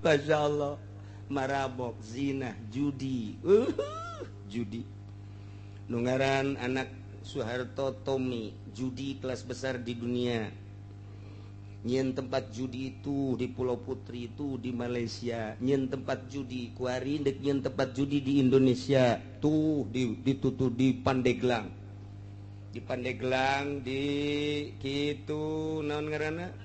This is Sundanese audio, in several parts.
Masya Allah, marabok, zina, judi, judi. Nu ngaran anak Soeharto Tommy, judi kelas besar di dunia. Nyieun tempat judi itu di Pulau Putri itu di Malaysia, nyieun tempat judi kuari dek nyieun tempat judi di Indonesia tuh di ditutup di Pandeglang. Di Pandeglang di kitu naon ngaranna?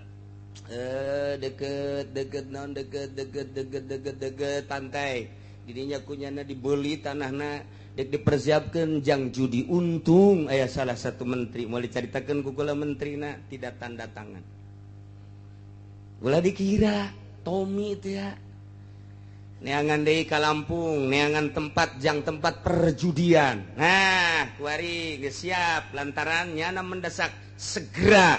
Deket deket naon deket deket deket deket deket pantai. Didinya kunyana dibeli tanahna dek dipersiapkan jang judi. Untung aya salah satu menteri mau diceritakan ku kula menterina tidak tanda tangan. Ulah dikira Tommy itu ya neangan deui ka Lampung, neangan tempat jang tempat perjudian. Nah, kuari geus siap lantaran nyana mendesak segera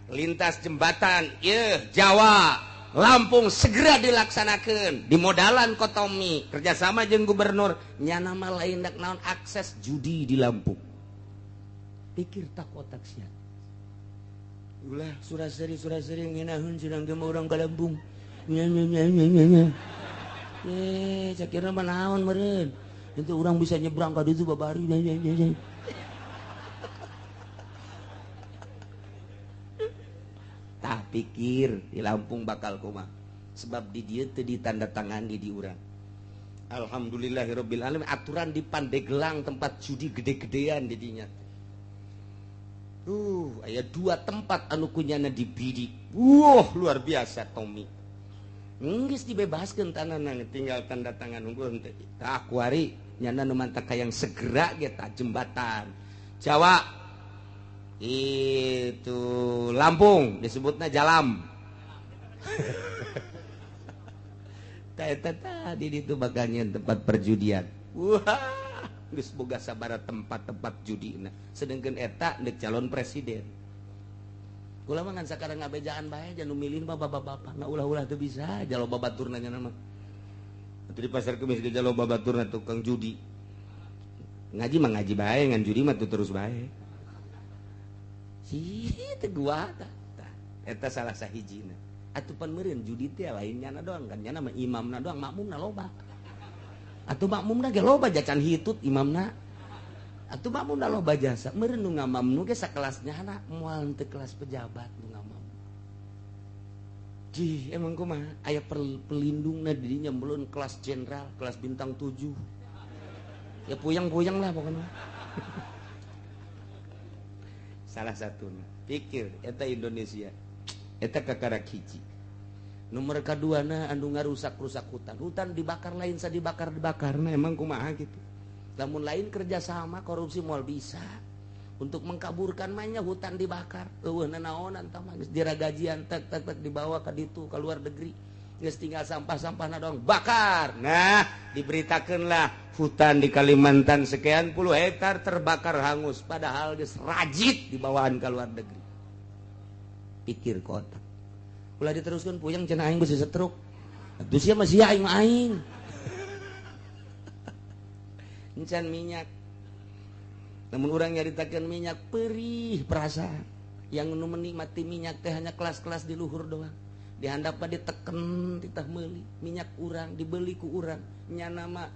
lintas jembatan yeuh Jawa Lampung segera dilaksanakan di modalan ku Tommy kerjasama jeung gubernur nyana mah lain dak naon akses judi di Lampung. Pikir tak otak sia. Ulah suraseri suraseri ngeunaheun cenah ge urang ka Lampung. Nya nya nya nya nya. Eh, cakirna mah naon meureun. Itu urang bisa nyebrang ka ditu babari nya nya nya. Tah pikir di Lampung bakal kumaha. Sebab di dieu teu ditandatangani di urang. Alhamdulillahirabbil alamin aturan di Pandeglang tempat judi gede-gedean di dinya. Aya dua tempat anu kunyana dibidik. Wah, luar biasa Tommy. Geus dibebaskeun tanahna tinggal tanda tangan unggul henteu. Tah kuari nyana nu mantak hayang segera ge tah jembatan Jawa itu Lampung disebutna Jalam. Tah eta tadi ditu bakal nyieun tempat perjudian. Wah, geus boga sabaraha tempat-tempat judina. Sedengkeun eta deuk calon presiden. Kula mah ngan sakarang ngabejaan bae jan nu milih mah bapak-bapak. Nah ulah-ulah teu bisa jalo babaturna nya mah. Atuh di pasar kemis ge jalo babaturna tukang judi. Ngaji mah ngaji bae ngan judi mah terus bae. Sih teu gua tah. Eta salah sahijina. Atuh pan meureun judi teh lain nyana doang kan nyana mah imamna doang makmumna loba. Atuh makmumna ge loba jacan hitut imamna. Atuh makmumna loba jasa. Meureun nu ngamamnu ge sakelasnya na moal teu kelas pejabat nu ngamam. Jih, emang kumaha aya pelindungna di dinya melun kelas jenderal, kelas bintang 7. Ya puyeng-puyeng lah pokoknya. Salah satuna. Pikir eta Indonesia. Eta kakarak hiji. Nomor kaduana anu ngarusak-rusak hutan. Hutan dibakar lain sa dibakar-dibakar. Nah emang kumaha gitu. Lamun lain kerjasama korupsi moal bisa. Untuk mengkaburkan mah hutan dibakar. Eueuh nanaonan tah mah geus diragajian tek tek tek dibawa ka ditu ka luar negeri. Geus tinggal sampah-sampahna doang bakar. Nah, diberitakeunlah hutan di Kalimantan sekian puluh hektar terbakar hangus padahal geus rajit dibawaan ka luar negeri. Pikir kotak. Ulah diteruskeun puyeng cenah aing geus setruk. Atuh sia mah sia aing mah aing. Encan minyak. Namun urang nyaritakeun minyak perih perasaan. Yang nu menikmati minyak teh hanya kelas-kelas di luhur doang. Di handap mah diteken titah meuli minyak urang dibeli ku urang nyana mah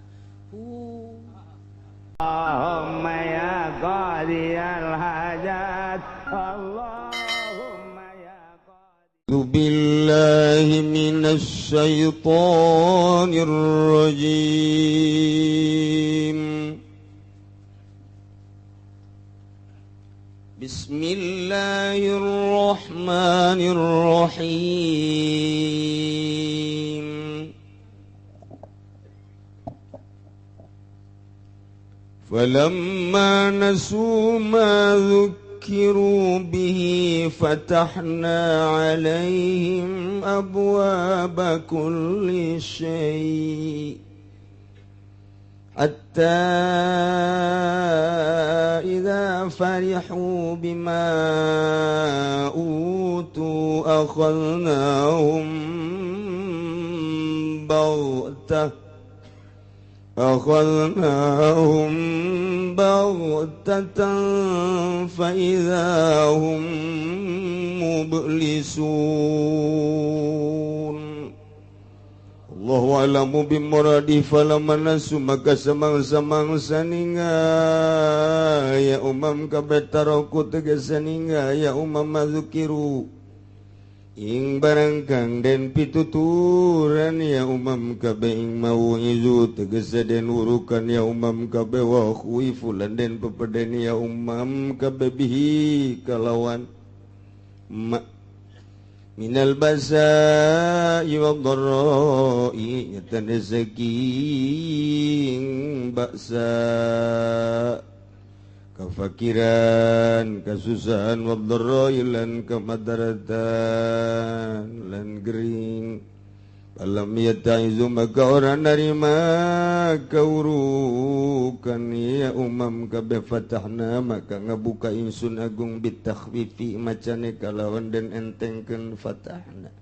Allahumma ya qadiyal hajat Allahumma ya qadi billahi minasy syaithanir rajim. Bismillahirrahmanirrahim. Falamma nasu ma dzukkiru bihi fatahna 'alaihim abwaaba kulli syai' hatta idza farihu bima utu akhadnahum baghtah akhadnahum baghtatan fa idza hum mublisun. Allahu a'lamu bimuradi falamanasu maka samangsa-mangsa ninga ya umam kabeh taroku tegese ninga ya umam mazukiru ing barang kang den pituturan ya umam kabeh ing mau'izu tegese den urukan ya umam kabeh wa khuifu lan den pepeden ya umam kabeh bihi kalawan ma minal basa'i wad-dharra'i yatanazaking ba'sa kafakiran kasusahan wad-dharra'i lan kemadaratan lan gering alam yata'izu maka orang narima kaurukan ya umam kabeh fatahna maka ngabuka insun agung bitakhfifi macane kalawan den entengkeun fatahna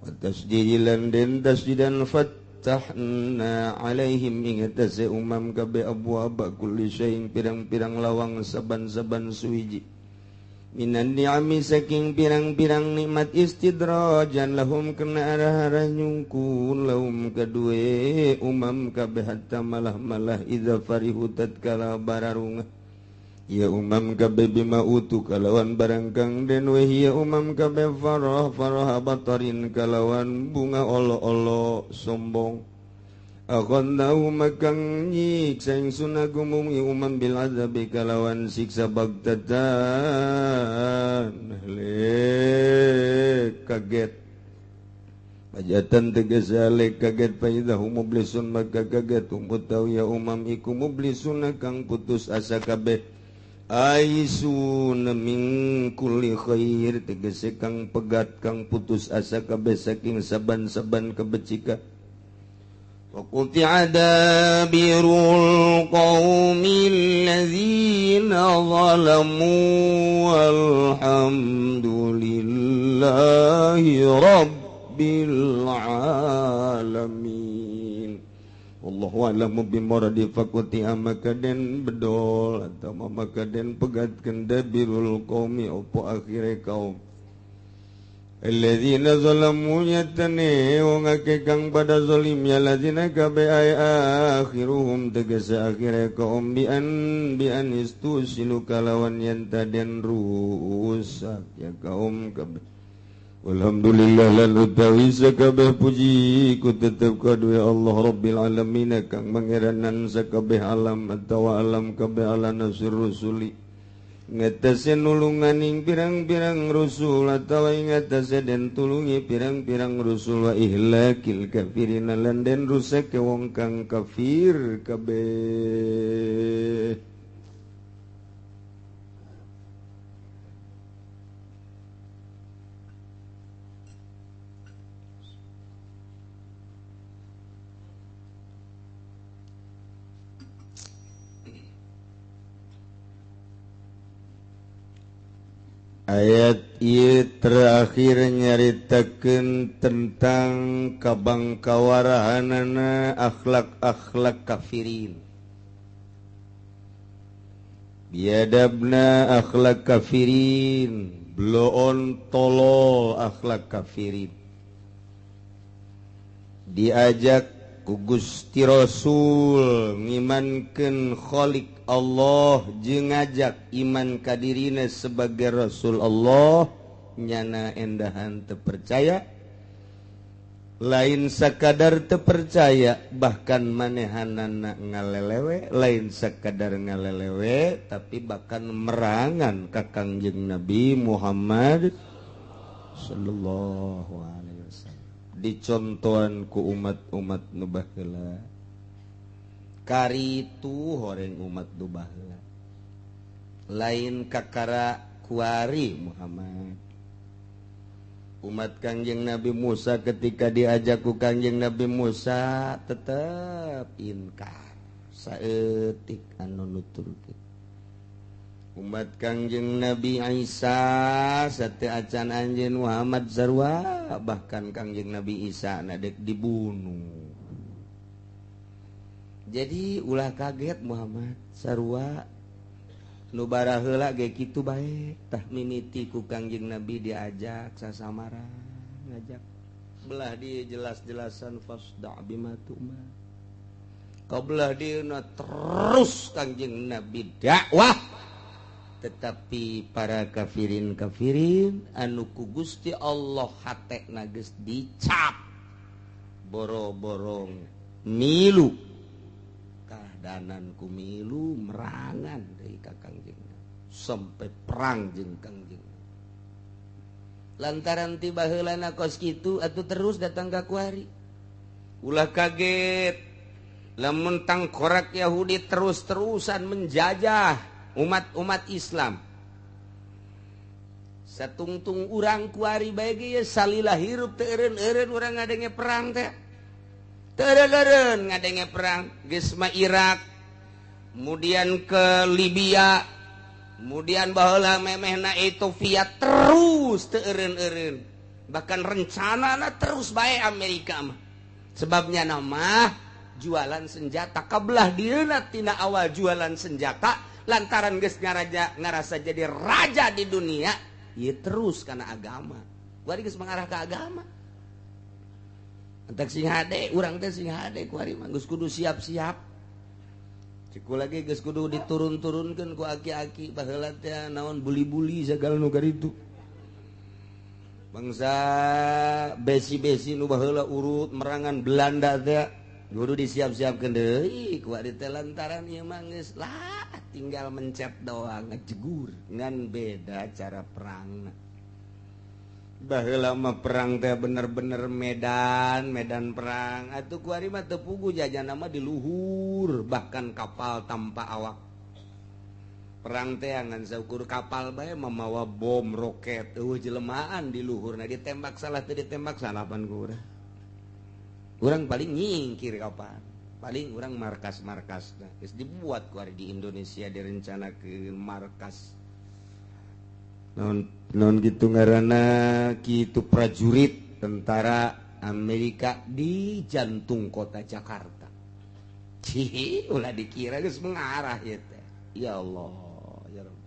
wa tasdidilan den tasdidan fatahna alaihim ing atase umam kabeh abwaaba kulli syai'in pirang-pirang lawang saban-saban suwiji minan ni'ami saking pirang-pirang nikmat istidrajan lahum kena arah-arah nyungkun lahum kadue umam kabeh hatta malah-malah idza farihu tatkala bararungah ya umam kabeh bima utu kalawan barang kang den wehi ya umam kabeh farah farah batarin kalawan bunga olo-olo sombong akhadnahu makang nyiksa ingsun agumum umam bil azabi kalawan siksa bagtatan lek kaget pajatan tegese lek kaget faidahu mublisun maka kaget umutaw ya umam iku mublisun kang putus asa kabeh aisun min kulli khair tegese kang pegat kang putus asa kabeh saking saban-saban kebecikan. وقطع دابر القوم الذين ظلموا والحمد لله رب العالمين. Wallahu a'lamu bimuradi faquti maka den bedol atau maka den pegatkeun dabirul qaumi opo akhire kaum alladzina zalamu yatane wong akeh kang pada zalim ya alladzina kabe ay akhiruhum tegese akhire kaum bi an istusilu kalawan yen taden rusak ya kaum kabe. Walhamdulillah lan utawi sakabeh puji ku tetep kaduwe Allah Rabbil alamin kang mangeranan sakabeh alam atawa alam kabeh ala nasir rusuli ngatasi nulunganing pirang-pirang rusul atawa ngatasi den tulungi pirang-pirang rusul wa ihlakil kafirin lan den rusak wong kang kafir kabeh. Ayat ieu terakhir nyaritakeun tentang kabangkawarahanana akhlak-akhlak kafirin. Biadabna akhlak kafirin, bloon tolol akhlak kafirin. Diajak ku Gusti Rasul ngimankeun Khalik Allah jeung ngajak iman kadirina sebagai Rasul Allah nyana endahan terpercaya lain sakadar terpercaya bahkan manehanana ngalelewe lain sakadar ngalelewe tapi bahkan merangan ka Kangjeng Nabi Muhammad sallallahu alaihi wasallam dicontohan ku umat-umat nu baheula. Karitu horeng umat nu baheula lain kakara kuari Muhammad. Umat Kangjeng Nabi Musa ketika diajak ku Kangjeng Nabi Musa tetep inkar saeutik anu nuturkeun. Umat Kangjeng Nabi Isa sate acan anjeun Muhammad sarua bahkan Kangjeng Nabi Isa na dek dibunuh. Jadi ulah kaget Muhammad sarua nu baraheula ge kitu bae tah mimiti ku Kangjeng Nabi diajak sasamara ngajak Belah dia jelas-jelasan fasda' bima tu'mar. Kabelah dia terus Kangjeng Nabi dakwah. Tetapi para kafirin-kafirin anu ku Gusti Allah hatena geus dicap boro-borong milu kahdanan ku milu merangan deui ka Kangjeng sampai perang jeung Kangjeng. Lantaran tiba heulana kos kitu atuh terus datang ka kuari. Ulah kaget lamun tangkorak Yahudi terus-terusan menjajah umat-umat Islam. Satungtung urang kuari bae ge salila hirup teu eureun-eureun urang ngadenge perang teh. Teu eureun-eureun ngadenge perang geus mah Irak, kemudian ke Libya, kemudian baheula memehna Ethiopia terus teu eureun-eureun. Bahkan rencanana terus bae Amerika mah. Sebabnya nama jualan senjata kabelah dieuna tina awal jualan senjata lantaran geus ngarasa jadi raja di dunia, ieu terus karena agama. Kuari geus mengarah ke agama. Entek sing hade, urang teh sing hade kuari mah geus kudu siap-siap. Ciku lagi geus kudu diturun-turunkeun ku aki-aki baheula teh naon buli-buli sagala nu karitu. Bangsa besi-besi nu baheula urut merangan Belanda teh kudu disiap-siapkeun deui ku ari teh lantaran ieu mah geus lah tinggal mencet doang ngejegur ngan beda cara perang. Baheula mah perang teh bener-bener medan perang atuh kuari mah teu puguh jajana mah di luhur bahkan kapal tanpa awak. Perang teh ngan saukur kapal bae mamawa bom roket eueuh jelemaan di luhurna ditembak salah teu ditembak salah pan ku urang. Urang paling nyingkir kapan paling urang markas-markasna geus dibuat ku ari di Indonesia direncanakeun markas non gitu ngaranna kitu prajurit tentara Amerika di jantung kota Jakarta. Cih, ulah dikira geus mengarah ieu teh. Ya Allah, ya Rabb.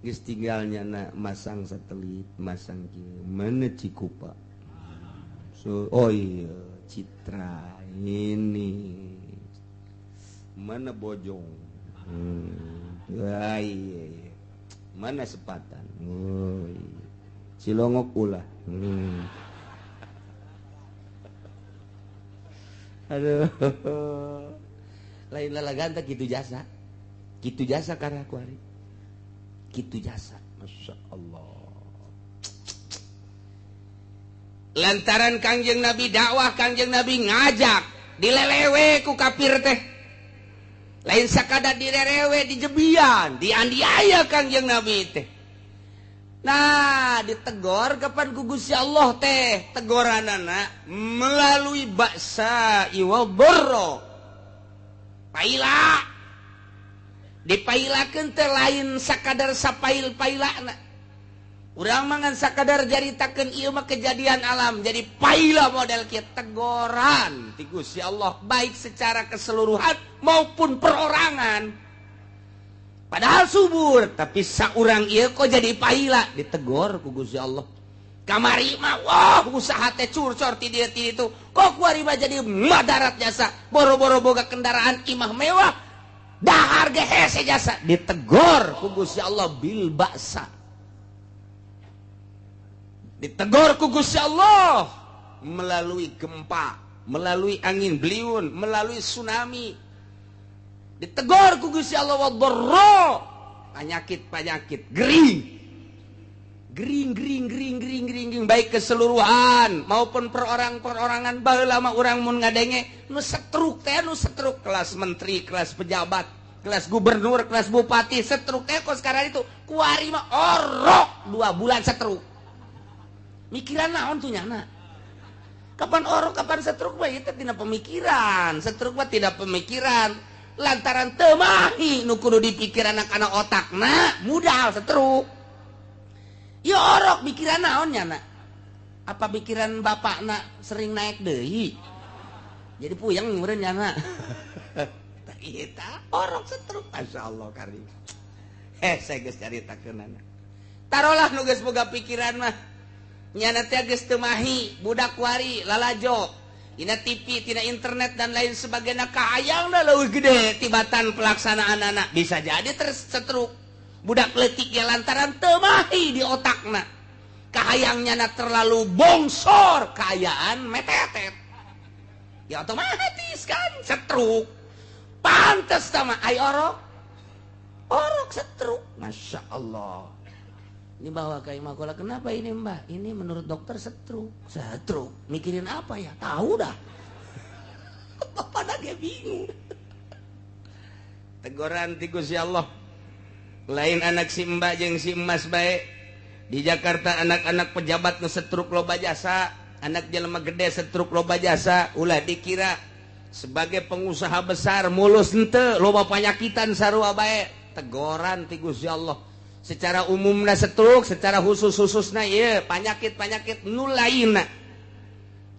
Geus tinggalnya na masang satelit, masang kieu mana Cikupa. So, oh iya, Citra ini mana Bojong, iya, iya. Mana Sepatan, oh, iya. Cilongok ulah. Aduh, lain lalagan tak gitu jasa karena aku hari, gitu jasa, masya Allah. Lantaran Kangjeng Nabi dakwah, Kangjeng Nabi ngajak dilelewe ku kafir teh. Lain sakadar dilelewe dijebian, dianiaya Kangjeng Nabi teh. Nah, ditegor kapan ku Gusti Allah teh, tegoranana melalui baksa iwa borro. Paila. Dipailakeun teh lain sakadar sapail-pailana. Urang mangan sakadar jaritakeun ieu mah kejadian alam jadi paila model kieu tegoran ti Gusti Allah baik secara keseluruhan maupun perorangan. Padahal subur tapi saurang ieu kok jadi paila ditegor ku Gusti Allah. Kamari mah wah usaha teh curcor ti dieu ti ditu kok kuari mah jadi madarat jasa boro-boro boga kendaraan imah mewah dahar ge hese jasa ditegor ku Gusti Allah bil baksa. Ditegor ku Gusti Allah melalui gempa, melalui angin beliun, melalui tsunami. Ditegor ku Gusti Allah wadharra, penyakit-penyakit gering. Gering gering gering gering gering baik keseluruhan maupun perorang-perorangan. Baheula mah urang mun ngadenge nu setruk teh nu setruk kelas menteri, kelas pejabat, kelas gubernur, kelas bupati, setruk teh kok sekarang itu kuari mah orok 2 bulan setruk. Mikiran naon tuh nyana. Kapan orok kapan setruk mah itu tidak pemikiran. Setruk mah tidak pemikiran. Lantaran teu mahi nu kudu dipikiran kana otakna mudal setruk. Ya orok mikiran naon nyana. Apa pikiran bapakna sering naik deui. Jadi puyeng meureun nyana. Eta orok setruk masyaallah karim. Saya geus caritakeunana. Tarolah nu geus boga pikiran mah. Nyana teh geus teu mahi budak wari lalajo dina TV, tina internet dan lain sebagainya, kahayangna leuwih gede tibatan pelaksanaan anak. Bisa jadi tersetruk budak leutik ge lantaran teu mahi di otakna, kahayangnya na terlalu bongsor, kaayaan metetet ya otomatis kan setruk. Pantes sama ai orok orok setruk. Masya Allah. Ini bawa ke Imakola, kenapa ini mbak? Ini menurut dokter setruk. Setruk? Mikirin apa ya? Tahu dah. Bapak dia bingung. Teguran ti Gusti Allah. Lain anak si mbak jeung si emas bae. Di Jakarta anak-anak pejabat nu setruk loba jasa, anak jelema gede setruk loba jasa, ulah dikira sebagai pengusaha besar mulus henteu, loba panyakitan sarua bae. Teguran ti Gusti Allah. Secara umumna setruk, secara khusus-khususna ieu panyakit-panyakit nu lainna.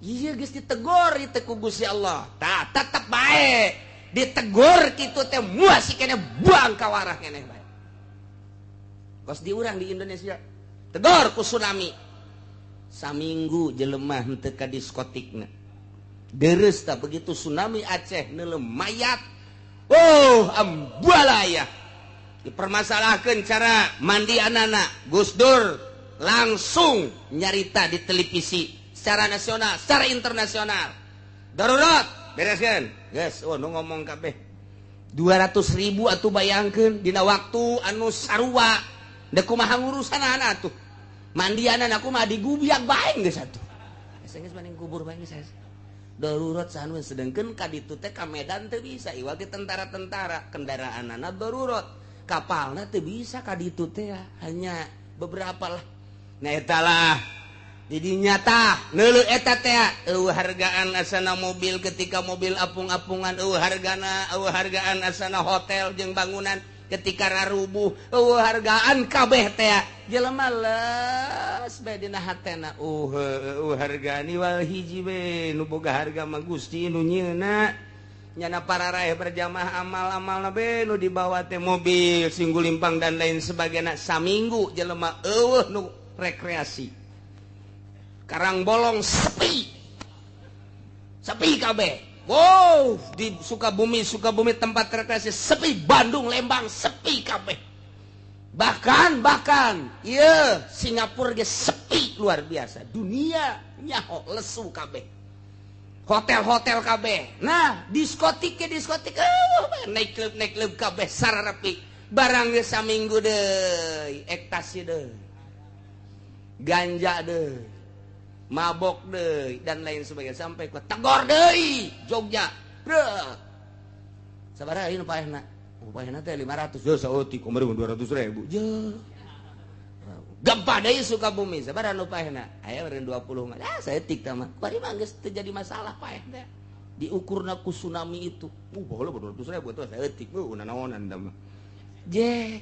Ieu geus ditegor ieu ku Gusti Allah. Tah tetep bae ditegor kitu teh muas keneh buang ka warah keneh bae. Kos di urang di Indonesia tegor ku tsunami. Saminggu jelema henteu ka diskotikna. Deres tah begitu tsunami Aceh neuleuh mayat. Oh, ambalaya. Dipermasalahkan cara mandi anak-anak. Gus Dur langsung nyarita di televisi secara nasional, secara internasional. Darurat, bereskan. Guys, oh nu ngomong kabeh. 200.000 atuh bayangkeun dina waktu anu sarua. Da kumaha ngurusan anak atuh. Mandian anak mah digubiak bae geus atuh. Geus banding kubur bae geus. Darurat sanu sedengkeun ka ditu teh ka Medan teu bisa iwal ke tentara-tentara kendaraanana darurat. Kapalna teu bisa ka ditu teh hanya beberapa lah. Nah eta lah di nyata neuleuh eta teh eueuh hargaan asana mobil ketika mobil apung-apungan, eueuh hargana, eueuh hargaan asana hotel jeung bangunan ketika rarubuh, eueuh hargaan kabeh teh jelema leus bae dina hatena. Eueuh hargaan iwal hiji we nu boga harga mah Gusti nu nyieuna. Nyana para raih berjamaah amal-amal nabe nu dibawa teh mobil singgulimpang dan lain sebagainya. Saminggu jelema eueuh nu rekreasi. Karang bolong sepi. Sepi kabeh. Wow, di Sukabumi tempat rekreasi sepi, Bandung, Lembang sepi kabeh. Bahkan ieu Singapura ge sepi luar biasa. Dunia nyaho lesu kabeh. Hotel-hotel kabeh. Nah, diskotik ke diskotik, naik klub kabeh sararapi. Barang geus saminggu deui, ekstasi deui. Ganja deui. Mabok deui dan lain sebagainya sampai ke tegor deui Jogja. Breuh. Sabaraha ieu nu paehna? Oh, paehna teh 500. Yo saeutik kumaha 200.000. Je. Gempa deui Sukabumi, sabaraha nu paehna? Aya eureun 20 mah. Ah, saeutik tah mah. Bari mah geus teu jadi masalah paeh teh. Diukurna ku tsunami itu. Baheula 200.000 tuh saeutik. Nanaonan tah mah. Je,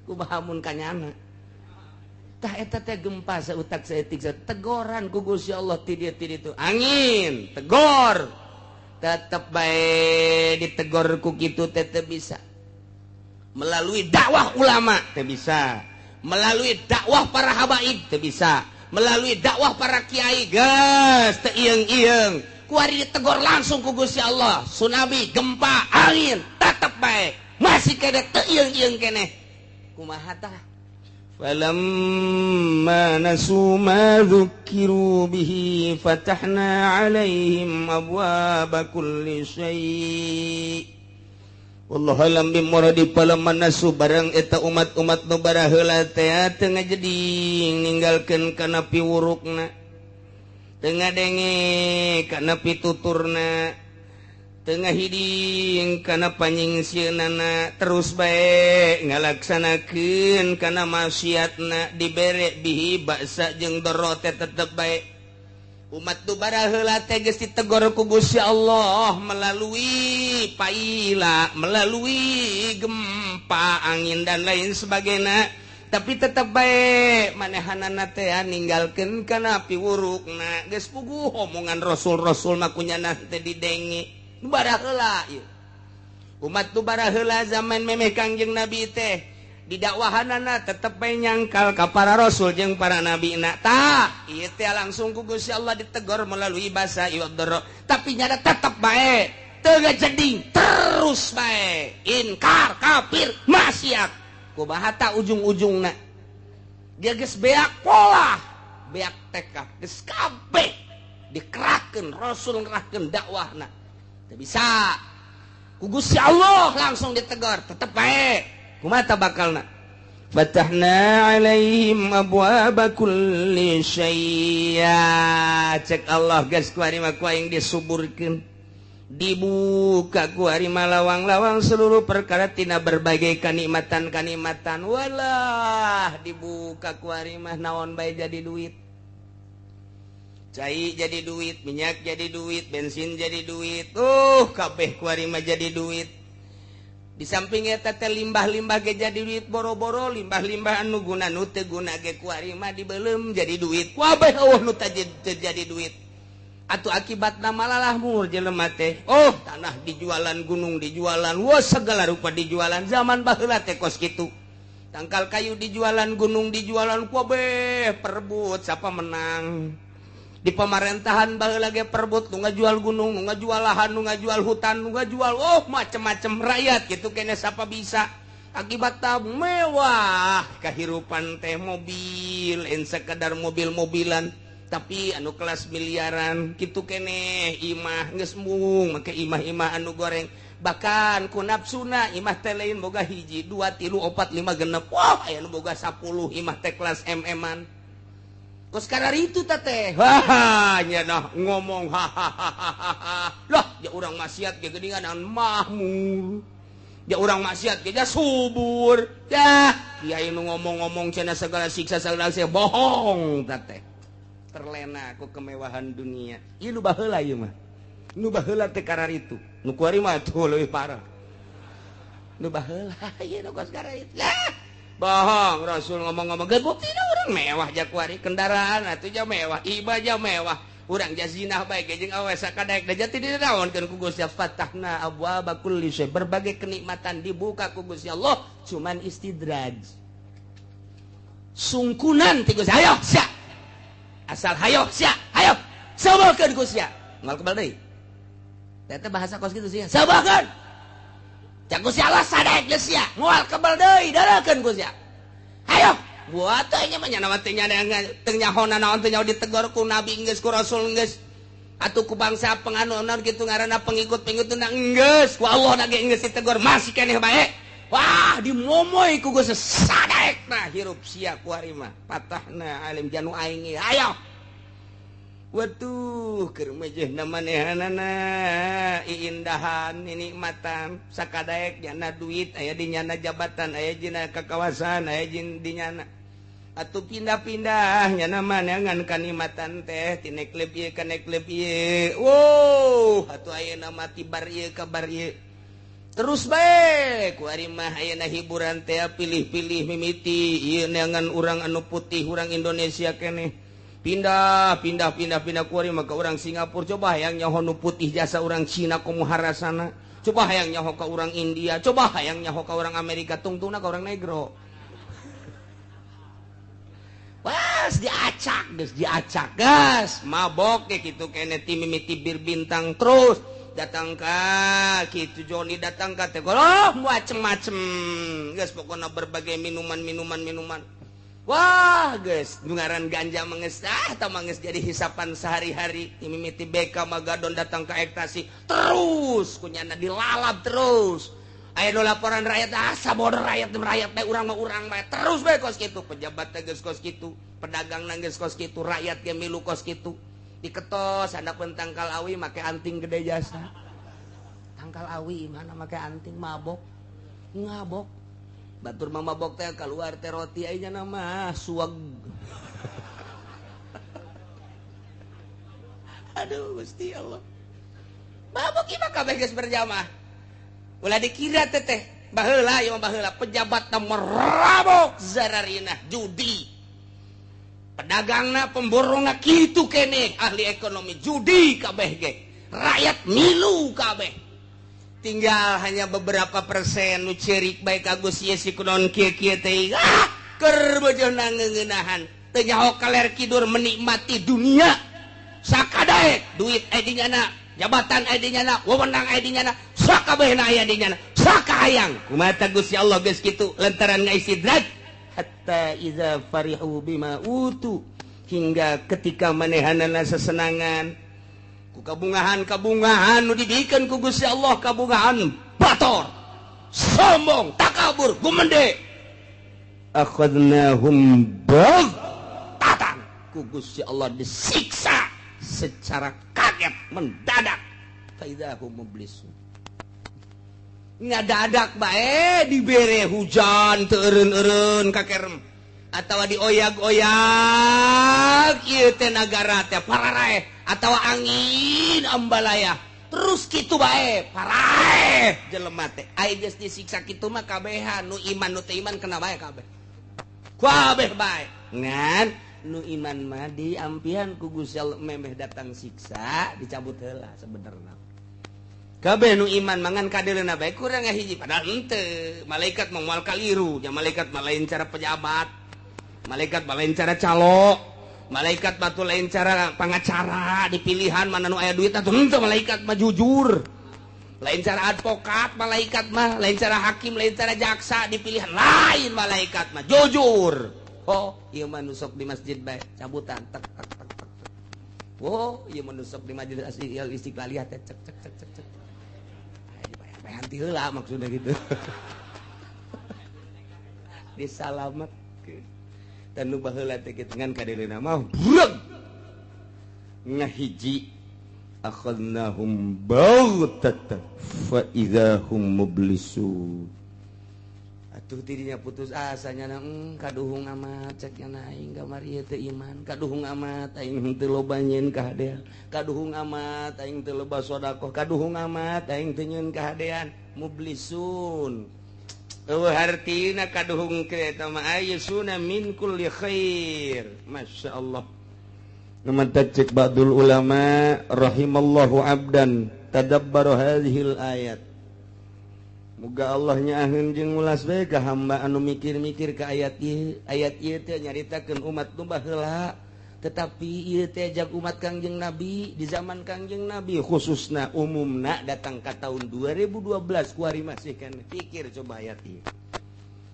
kumaha mun kanyana. Tah eta teh gempa sautak saeutik tegoran ku Gusti Allah ti dieu ti ditu. Angin, tegor. Tetep bae ditegor ku kitu teh teu bisa. Melalui dakwah ulama teu bisa. Melalui dakwah para habaib teu bisa, melalui dakwah para kiai geus teu ieung-ieung. Kuari ditegor langsung ku Gusti Allah, tsunami, gempa, angin, tetep bae masih kene teu ieung-ieung keneh. Kumaha tah? Falamma nasu ma dzukkiru bihi fatahna alaihim abwaaba kulli syai'. Wallahu alam bimuradi. Falamma nasu barang eta umat-umat nu baraheula teh teu ngajeding ninggalkeun kana piwurukna, teu ngadenge kana pituturna, teu ngahiding kana panyingsieunnana, terus bae ngalaksanakeun kana maksiatna, dibere bihi baksa jeung doro teh tetep bae. Umat nu baraheula teh geus ditegor ku Gusti Allah melalui paila, melalui gempa, angin dan lain sebagainya, tapi tetep bae manehanana teh ninggalkeun kana piwurukna. Geus puguh omongan rasul-rasul mah kunyana teh didenge. Nu baraheula ieu. Umat nu baraheula zaman memeh Kangjeng Nabi teh Di dakwahanana tetep bae nyangkal ka para rasul jeung para nabi na. Tah, ieu teh langsung ku Gusti Allah ditegor melalui bahasa iwadoro. Tapi nyada tetep bae teu ngajeding terus bae inkar kafir maksiat. Kumaha ta ujung-ujungna? Dia geus beak pola, beak tekah, geus kabeh dikerahkeun rasul ngerahkeun dakwahna. Teu bisa. Ku Gusti Allah langsung ditegor, tetep bae. Kumaha bakalna? Fatahna alaihim abwaaba kulli syai'. Cek Allah geus kuari mah ku aing disuburkeun. Dibuka kuari mah lawang-lawang seluruh perkara tina berbagai kanikmatan-kanikmatan. Walah, dibuka kuari mah naon bae jadi duit. Cai jadi duit, minyak jadi duit, bensin jadi duit. Kabeh kuari mah jadi duit. Di samping eta teh limbah-limbah ge jadi duit boro-boro limbah-limbah anu guna nu teu guna ge kuari mah dibeuleum jadi duit. Kabeh eueuh nu teu jadi duit. Atuh akibatna malalah mur jelema teh. Oh, tanah dijualan, gunung dijualan, wah segala rupa dijualan. Zaman baheula teh kos kitu. Tangkal kayu dijualan, gunung dijualan, kabeh perebut siapa menang. Di pemerintahan baheula ge perebut nu ngajual gunung, nu ngajual lahan, nu ngajual hutan, nu ngajual oh macem-macem rakyat gitu kene siapa bisa. Akibatna mewah kehidupan teh mobil, en sekadar mobil-mobilan tapi anu kelas miliaran kitu kene imah geus mung make imah-imah anu goreng bahkan ku nafsuna imah teh lain boga 1 2 3 4 5 6 wah aya nu boga 10 imah teh kelas MM-an. Kos karar itu teh wah nya nah ngomong hahaha lah ya urang maksiat ge geuningan mahmur ya urang maksiat ge subur ya kiai nu ngomong-ngomong cenah segala siksa segala siksa bohong teh terlena ku kemewahan dunia. Ieu nu baheula ieu mah nu baheula teh karar itu nu kuari mah tuh leuwih parah nu baheula ieu nu kos karar itu lah bohong Rasul ngomong-ngomong ge buktina urang mewah jakuari kendaraan atuh ja mewah iba ja mewah urang jazinah bae ge jeung awe sakadaek da jati dinaonkeun ku Gusti fatahna abwaaba kulli syai berbagai kenikmatan dibuka ku Gusti Allah cuman istidraj sungkunan ti Gusti hayo sia asal hayo sia hayo sabarkeun ku sia moal kebal deui eta bahasa kos kitu sia sabarkeun cak Gusti Allah sadaek geus sia moal kebal deui darakeun ku sia hayo buat teh nya mah nya teh nya teu nyahona naon teh nyaho ditegor ku nabi geus ku rasul geus atuh ku bangsa penganut kitu ngaranna pengikut-pengikut na geus ku Allah na ge geus ditegor masih keneh bae wah dimomoy ku Gusti sadaek nah hirup sia ku ari mah patahna alim janu aing hayo waduh keur mejehna manehanana iindahan nikmatan sakadaek nyana duit aya di nyana jabatan aya dina kakawasan aya di nyana atuh pindah-pindah nyana maneangan kanikmatan teh ti neklep ieu ka neklep ieu wow atuh ayeuna mah ti bar ieu ka bar ieu terus bae ku ari mah ayeuna hiburan teh pilih-pilih mimiti ieu neangan urang anu putih urang Indonesia keneh pindah pindah pindah pindah kuari maka orang Singapura coba hayang nyaho nu putih jasa orang Cina komo harasana coba hayang nyaho ka orang India coba hayang nyaho ka orang Amerika tungtungna ka orang negro wah diacak geus diacak gas mabok ge kitu kene ti mimiti bir bintang terus datang ka kitu Joni datang ka teh oh macem-macem geus pokona berbagai minuman-minuman minuman wah guys ngaran ganja manges atau manges jadi hisapan sehari-hari mimiti BK Magadon datang ke ektasi terus kunyana dilalap terus aya nu laporan rakyat asa bodoh rakyat rakyat bae urang mah urang bae terus bae kos kitu pejabat teh geus kos kitu pedagang geus kos kitu rakyat ge milu kos kitu diketos handapeun tangkal awi make anting gede jasa tangkal awi mana make anting mabok ngabok batur mama bok teh keluar teh roti aja nama suag aduh Gusti Allah mabok ieu mah kabeh geus berjamaah ulah dikira teh teh baheula ieu mah baheula pejabat teh merabok zararina judi pedagangna pemborongna kitu keneh ahli ekonomi judi kabeh ge rakyat milu kabeh Tinggal hanya beberapa persen nu cerik bae ka Gusti si kunaon kieu-kieu teh. Ah, keur bojona ngeuneunahan. Teu nyaho kaler kidur menikmati dunia. Sakadaek duit aya di nyana, jabatan aya di nyana, wewenang aya di nyana, sakabehna aya di nyana, sakahayang. Kumaha Gusti Allah geus kitu lantaran ngaistidraj hatta iza farihu bima utu, hingga ketika manehanana sesenangan ku kabungahan-kabungahan nu dibikeun ku Gusti Allah, kabungahan bator, sombong, takabur, gumende, akhadnahum baghtatan, ku Gusti Allah disiksa secara kaget mendadak. Faidahum mublisun, ngadadak bae dibere hujan teu eureun-eureun kakerem atawa dioyag-oyag ieu teh nagara teh pararaeh, atawa angin ambalaya terus kitu bae paraeh jelema teh. Ai geus disiksa kitu mah kabehan nu iman nu teu iman kena bae kabeh, kabeh bae. Ngan nu iman mah diampihan ku Gusti Allah, memeh datang siksa dicabut heula sebenarna. Kabeh nu iman mangan kadeuleuna bae kurang hiji, padahal henteu. Malaikat mah moal kaliru nya, malaikat mah lain cara pejabat, malaikat mah lain cara calo, malaikat mah lain cara pangacara di pilihan mana nu aya duit atuh henteu. Malaikat mah jujur, lain cara advokat malaikat mah, lain cara hakim, lain cara jaksa di pilihan, lain malaikat mah jujur. Oh, ieu mah nu sok di masjid bae cabutan tek tek tek tek. Oh, ieu mah nu sok di majelis istiqlaliyah teh cek cek cek cek cek. Dibayar-bayaran heula maksudnya gitu. Disalametkeun. Dan nu baheula teh kitu ngan kadeuleuna mah breg. Ngahiji akhadnahum baghtatan fa idzahum mublisun. Atuh dirinya putus asanya na, kaduhung amat cek nya aing kamari ieu teu iman, kaduhung amat aing teu loba nyeun kahadean, kaduhung amat aing teu loba sedekah, kaduhung amat aing teu nyeun kahadean. Mublisun eueuh hartina kaduhung eta mah ayyusuna min kulli khair. Masyaallah. Numantak cek ba'dul ulama rahimallahu abdan tadabbara hadhil ayat. Muga Allah nyaaheun jeung ulas bae ka hamba anu mikir-mikir ka ayat ieu. Ayat ieu teh nyaritakeun umat nu baheula, tetapi ieu teh jag umat Kangjeng Nabi di zaman Kangjeng Nabi khususna umumna datang ka tahun 2012 kuari masih kan pikir coba ayat ieu.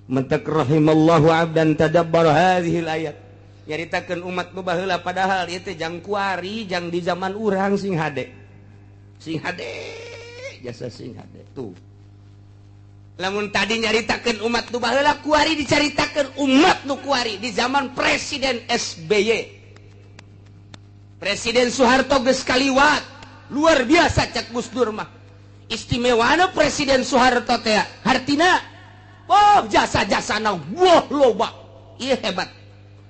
Mentak rahimallahu abdan tadabbara hadhil ayat. Nyaritakeun umat nu baheula padahal ieu teh jang kuari jang di zaman urang sing hade. Sing hade jasa sing hade tuh. Lamun tadi nyaritakeun umat nu baheula kuari dicaritakeun umat nu kuari di zaman Presiden SBY. Presiden Soeharto geus kaliwat, luar biasa cak Gus Dur mah. Istimewana Presiden Soeharto teh hartina oh jasa-jasana wah loba. Ieu hebat.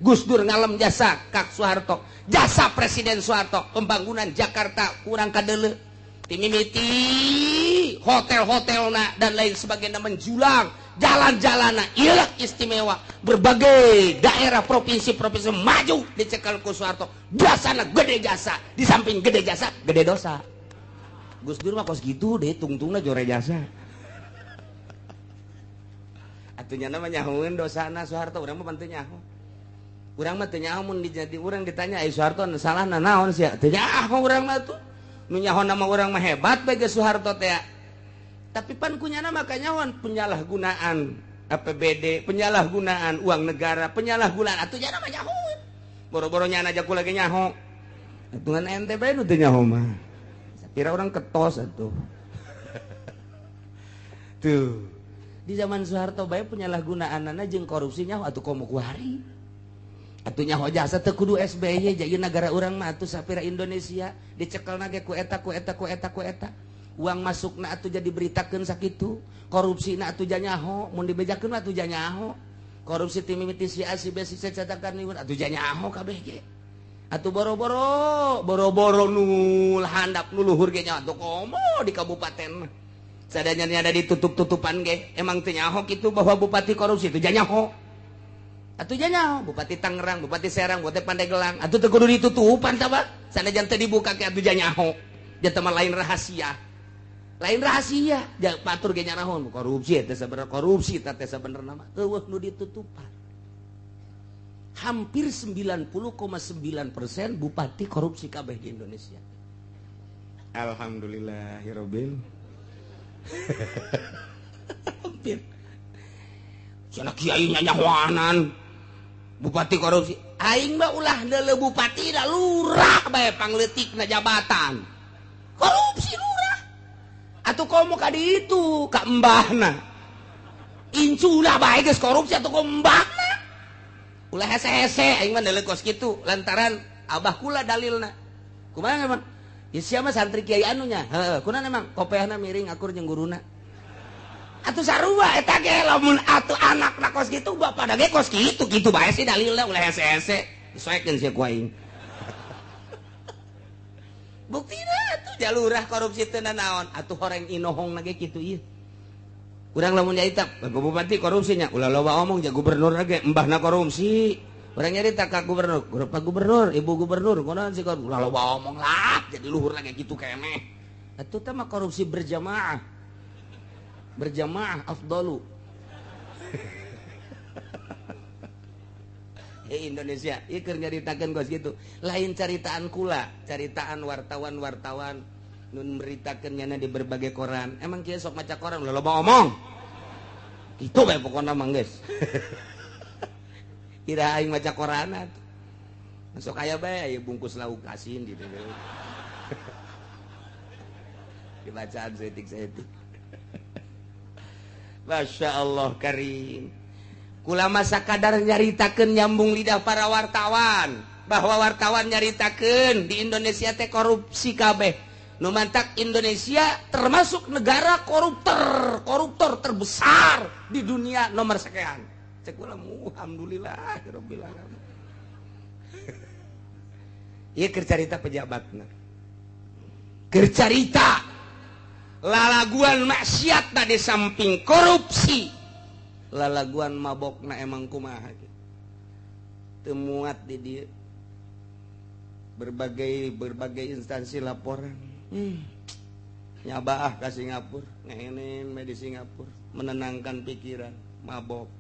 Gus Dur ngalem jasa Kak Soeharto, jasa Presiden Soeharto pembangunan Jakarta kurang kadeuleu. Timimiti hotel-hotelna dan lain sebagainya menjulang, jalan-jalanna ieu istimewa, berbagai daerah provinsi-provinsi maju dicekal ku Soeharto. Jasana gede jasa, di samping gede jasa, gede dosa. Gus Dur mah kos gitu deh, tungtungna jore jasa. Atuh nya mah nyahoeun dosana Soeharto, urang mah teu nyaho. Urang mah teu nyaho mun dijadi urang ditanya ai Soeharto salahna naon sia? Teu nyaho urang mah tuh. Nu nyaho nama urang mah hebat bae geus Soeharto teh. Tapi pan kunyana maka nyahoan penyalahgunaan APBD, penyalahgunaan uang negara, penyalahgunaan atuh nya mah nyaho. Boro-boro nyana aja ku lagi nyaho. Atuh ngan ente bae nu teu nyaho mah. Sapira urang ketos atuh. Tuh. Di zaman Soeharto bae penyalahgunaanana jeung korupsi nyaho atuh komo kuari. Atuh nyaho jasa teu kudu SBY jadi negara urang mah atuh sapira Indonesia dicekelna ge ku eta ku eta ku eta ku eta. Uang masukna atuh jadi beritakeun sakitu, korupsina atuh nyaho, mun dibejakeun mah atuh nyaho. Korupsi ti mimiti si A si B si C catakan ieu atuh nyaho kabeh ge. Atuh boro-boro, boro-boro nu handap nu luhur ge nyaho atuh komo di kabupaten. Sadayana ada ditutup-tutupan ge, emang teu nyaho kitu bahwa bupati korupsi itu nyaho. Atuh nyaho Bupati Tangerang, Bupati Serang, Bupati Pandeglang, atuh teu kudu ditutupan tah Pak. Sanajan teu dibuka ke atuh nyaho. Jatah mah lain rahasia. Lain rahasia, jangan patur ge nyarahon korupsi eta sabenerna korupsi eta teh sabenerna mah eueuh nu ditutupan. Hampir 90,9% bupati korupsi kabeh di Indonesia. Alhamdulillahirabbil. Hampir. Cenah kiai nyanyahoanan bupati korupsi. Aing mah ulah deuleu bupati da lurah bae pangleutikna jabatan. Korupsi lurah. Atuh komo ka ditu ka embahna. Inculah bae geus korupsi atuh komo embahna. Ulah hese-hese aing mah deuleu kos kitu lantaran abah kula dalilna. Kumaha emang? Ya sia mah santri kiai anunya. Heeh, kunaon emang kopeahna miring akur jeung guruna. Atuh sarua eta ge lamun atuh anakna kos kitu bapak ge kos kitu kitu bae sih dalilna ulah hese-hese. Disoekeun sia ku aing. Buktina atuh jalurah korupsi teu nanaon atuh horeng inohong na ge kitu ieu. Urang lamun nyarita bupati korupsinya ulah loba omong ja gubernur ge embahna korupsi. Urang nyarita ka gubernur, Pak gubernur, ibu gubernur kunaon sih ulah loba omong lah jadi luhur lagi kitu keneh. Atuh teh mah korupsi berjamaah. Berjamaah afdalu. Indonesia ieu keur nyaritakeun kos kitu. Lain caritaan kula, caritaan wartawan-wartawan nun meritakeun nyana di berbagai koran. Emang kieu sok maca koran ulah loba omong. Kitu bae pokona mah geus. Kira aing maca koran atuh. Sok aya bae aya bungkus lauk asin di dieu. Dibacaan saeutik-saeutik. Masya Allah karim. Kula masa kadar nyaritakeun nyambung lidah para wartawan bahwa wartawan nyaritakeun di Indonesia teh korupsi kabeh. Nu mantak Indonesia termasuk negara koruptor terbesar di dunia nomor sekian. Cek kula alhamdulillah rabbil alamin. Ieu keur carita pejabatna. Keur carita lalaguan maksiatna di samping korupsi. Lalaguan mabokna emang kumaha teu muat di dieu. Berbagai instansi laporan. Nyabaah ka Singapura, ngehenen di Singapura, menenangkan pikiran, mabok.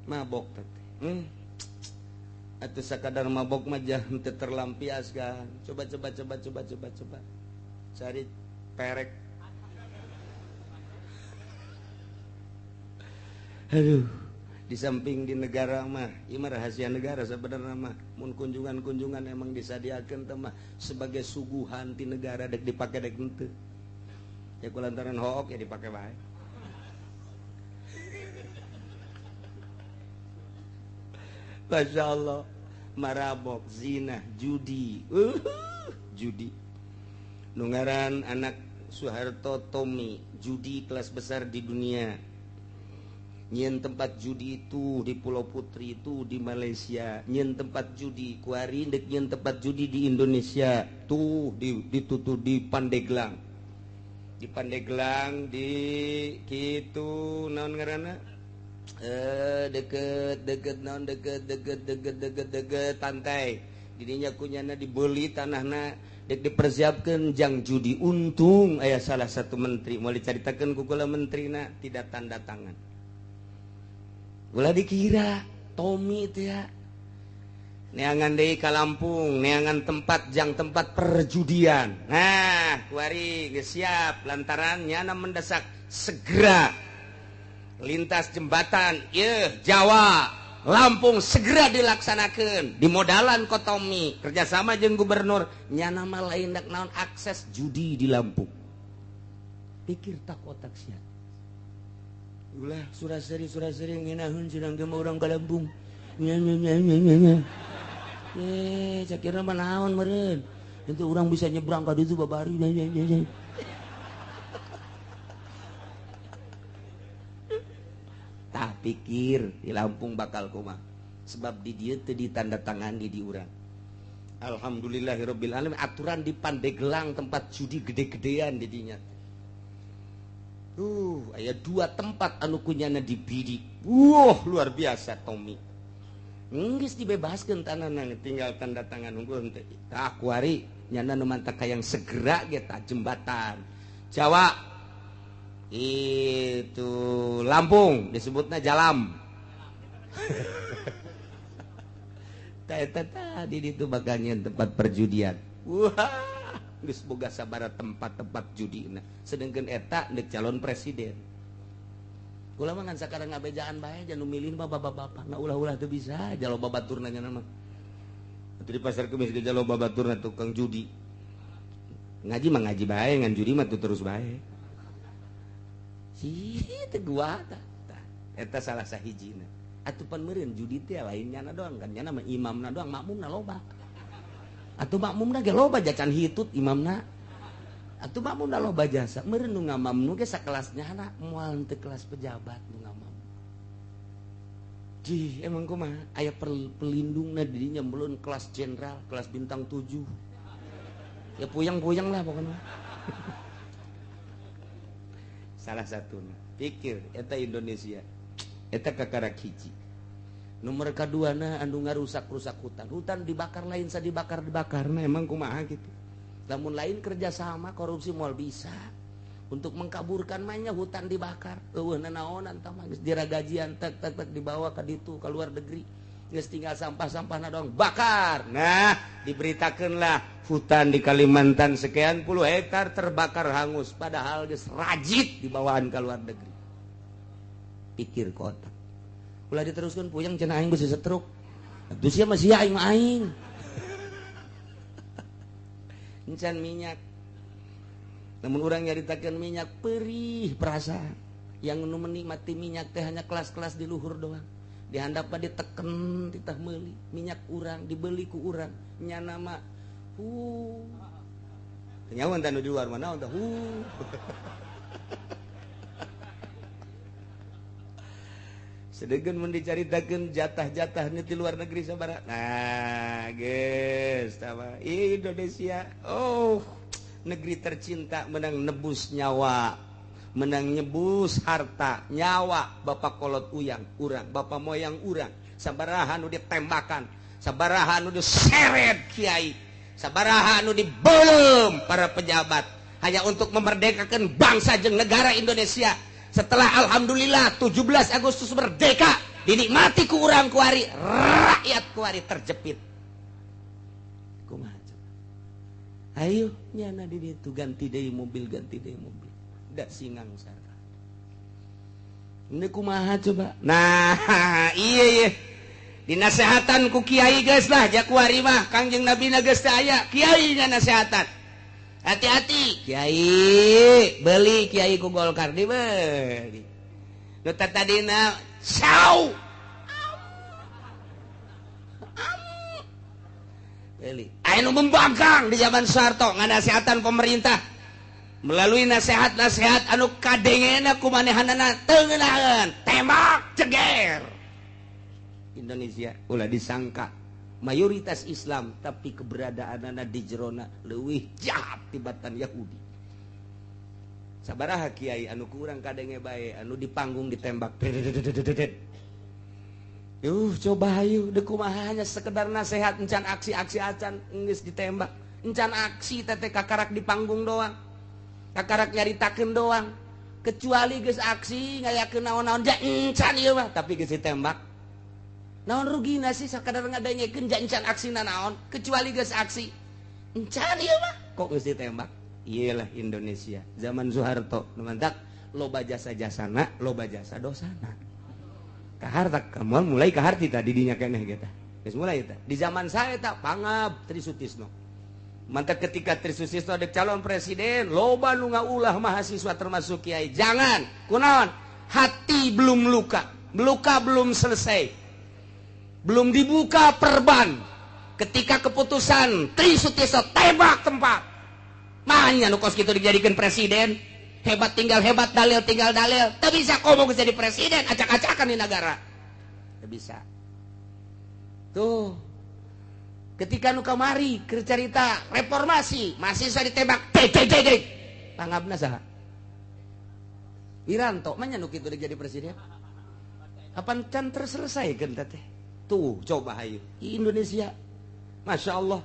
Mabok teh. Atuh sakadar mabok mah jah teu terlampiaskan. Coba. Cari perek. Aduh, di samping di negara mah, ieu mah rahasia negara sebenarnya mah. Mun kunjungan-kunjungan emang disadiakeun teh mah sebagai suguhan ti negara dek dipake dek henteu. Ya kulantaran hook ya dipake bae. Masya Allah, marabok, zina, judi. Judi. Nu ngaran anak Soeharto Tommy, judi kelas besar di dunia. Nyen tempat judi itu di Pulau Putri itu di Malaysia, nyen tempat judi kuari dek nyen tempat judi di Indonesia tuh ditutup di Pandeglang. Di Pandeglang di kitu naon ngaranna? Deket naon deket pantai. Didinya kunyana dibeli tanahna dek dipersiapkeun jang judi. Untung aya salah satu menteri moal dicaritakeun ku kula menterina tidak tanda tangan. Ulah dikira Tommy itu ya neangan deui ka Lampung, neangan tempat jang tempat perjudian. Nah, kuari geus siap lantaran nyana mendesak segera lintas jembatan ieu Jawa Lampung segera dilaksanakeun. Dimodalan ku Tommy kerjasama jeung gubernur nyana mah lain dak naon akses judi di Lampung. Pikir tak otak sia. Ulah suraseri ngeunahun sedang ge urang ka Lampung. Nya nya nya nya nya. Cakirna mah naon meureun. Itu urang bisa nyebrang ka ditu babari nya nya nya. Tah pikir di Lampung bakal kumaha. Sebab di dieu teu ditandatangani di urang. Alhamdulillahirabbil alamin aturan di Pandeglang tempat judi gede-gedean di dinya. Aya dua tempat anu kunyana dibidik. Wah, luar biasa Tommy. Geus dibebaskeun tanahna tinggal tanda tangan unggul henteu. Tah kuari nyana nu mantak hayang segera ge tah jembatan. Jawa itu Lampung disebutnya jalam. Tadi itu bakalnya tempat perjudian. Wah, geus boga sabaraha tempat-tempat judi. Nah, sedangkan eta deuk calon presiden. Kula mah ngan sakarang ngabejaan bae jangan milih mah bapak-bapak. Nah ulah-ulah teu bisa jalo babaturna nya mah. Atuh di pasar kemis ge jalo babaturna tukang judi. Ngaji mah ngaji bae, ngan judi mah tuh terus bae. Sih teu gua tah. Eta salah sahijina. Atuh pan meureun judi teh lain nyana doang kan nyana mah imamna doang, makmumna loba. Atuh makmumna ge loba jacan hitut imamna. Atuh makmumna loba jasa. Meureun nu ngamamnu ge sakelas nyana moal teu kelas pejabat nu ngamam. Jih, emang kumaha aya pelindungna di dinya belum kelas jenderal, kelas bintang 7. Ya puyeng-puyeng lah pokoknya. Salah satu pikir eta Indonesia eta kakarak hiji. Nomor kadua na anu ngarusak-rusak hutan. Hutan dibakar lain sa dibakar-dibakar. Nah emang kumaha gitu. Lamun lain kerjasama korupsi moal bisa. Untuk mengkaburkan mah hutan dibakar. Eueuh nanaonan tah mah geus diragajian tek tek tek dibawa ka ditu ka luar negeri. Geus tinggal sampah-sampahna doang bakar. Nah, diberitakeunlah hutan di Kalimantan sekian puluh hektar terbakar hangus padahal geus rajit dibawaan ka luar negeri. Pikir kotak. Ulah diteruskeun puyeng cenah aing geus setruk. Atuh sia mah sia aing mah aing. Encan minyak. Namun urang nyaritakeun minyak perih perasaan. Yang nu menikmati minyak teh hanya kelas-kelas di luhur doang. Di handap mah diteken titah meuli minyak urang dibeli ku urang nyana mah nyawan tah nu di luar mana tah Sedengkeun mun dicaritakeun jatah-jatahnya di luar negeri sabaraha. Nah, geus tah Indonesia. Oh, negeri tercinta menang nebus nyawa, menang nyebus harta, nyawa bapak kolot uyang urang, bapak moyang urang, sabaraha nu ditembakan, sabaraha nu diseret kiai, sabaraha nu dibelem para pejabat hanya untuk memerdekakan bangsa jeung negara Indonesia. Setelah alhamdulillah 17 Agustus merdeka, dinikmati ku urang kuari, rakyat kuari terjepit. Kumaha coba? Ayo nyana di ditu ganti deui mobil, ganti deui mobil. Da singang sarka. Ini kumaha coba? Nah, iya iya. Dinasehatan ku kiai geus lah jakuari mah Kangjeng Nabi na geus teu aya, kiai ngasehatan. Hati-hati kiai, beli kiai ku Golkar dibeli. Nu tadina sau. Beli. Aya nu membangkang di zaman Soeharto nganasehatan pemerintah melalui nasihat-nasihat anu kadengena ku manehanana teu ngeunaheun, tembak ceger. Indonesia ulah disangka mayoritas Islam tapi keberadaanana di jerona leuwih jahat tibatan Yahudi. Sabaraha kiai anu kurang kadenge bae anu di panggung ditembak. Yuh coba hayu deuk kumaha hanya sekedar nasihat encan aksi-aksi acan geus ditembak. Encan aksi teh kakarak di panggung doang. Kakarak nyaritakeun doang. Kecuali geus aksi ngayakeun naon-naon ja encan ieu mah tapi geus ditembak. Naon rugina sih sakadar ngadengekeun ja encan aksina naon kecuali geus aksi. Encan ieu mah kok geus ditembak. Iyalah Indonesia zaman Soeharto nu mantak loba jasa-jasana, loba jasa dosana. Kaharta kamu mulai kaharti tadi dinya keneh kita. Geus mulai eta. Di zaman saya eta pangab Tri Sutisno. Mantak ketika Tri Sutisno ada calon presiden, loba nu ngaulah mahasiswa termasuk kiai. Jangan, kunaon? Hati belum luka, luka belum selesai. Belum dibuka perban. Ketika keputusan Tri Sutisno tembak tempat. Manya nu kos kitu dijadikan presiden. Hebat tinggal hebat, dalil tinggal dalil. Teu bisa komo jadi presiden, acak-acakan di negara. Teu bisa. Tuh. Ketika nu kamari keur carita reformasi, mahasiswa ditembak, dek dek dek dek. Pangabna saha? Wiranto manya nu kitu jadi presiden. Kapan can terselesaikeun teh? Tuh, coba hayu. Indonesia. Masya Allah.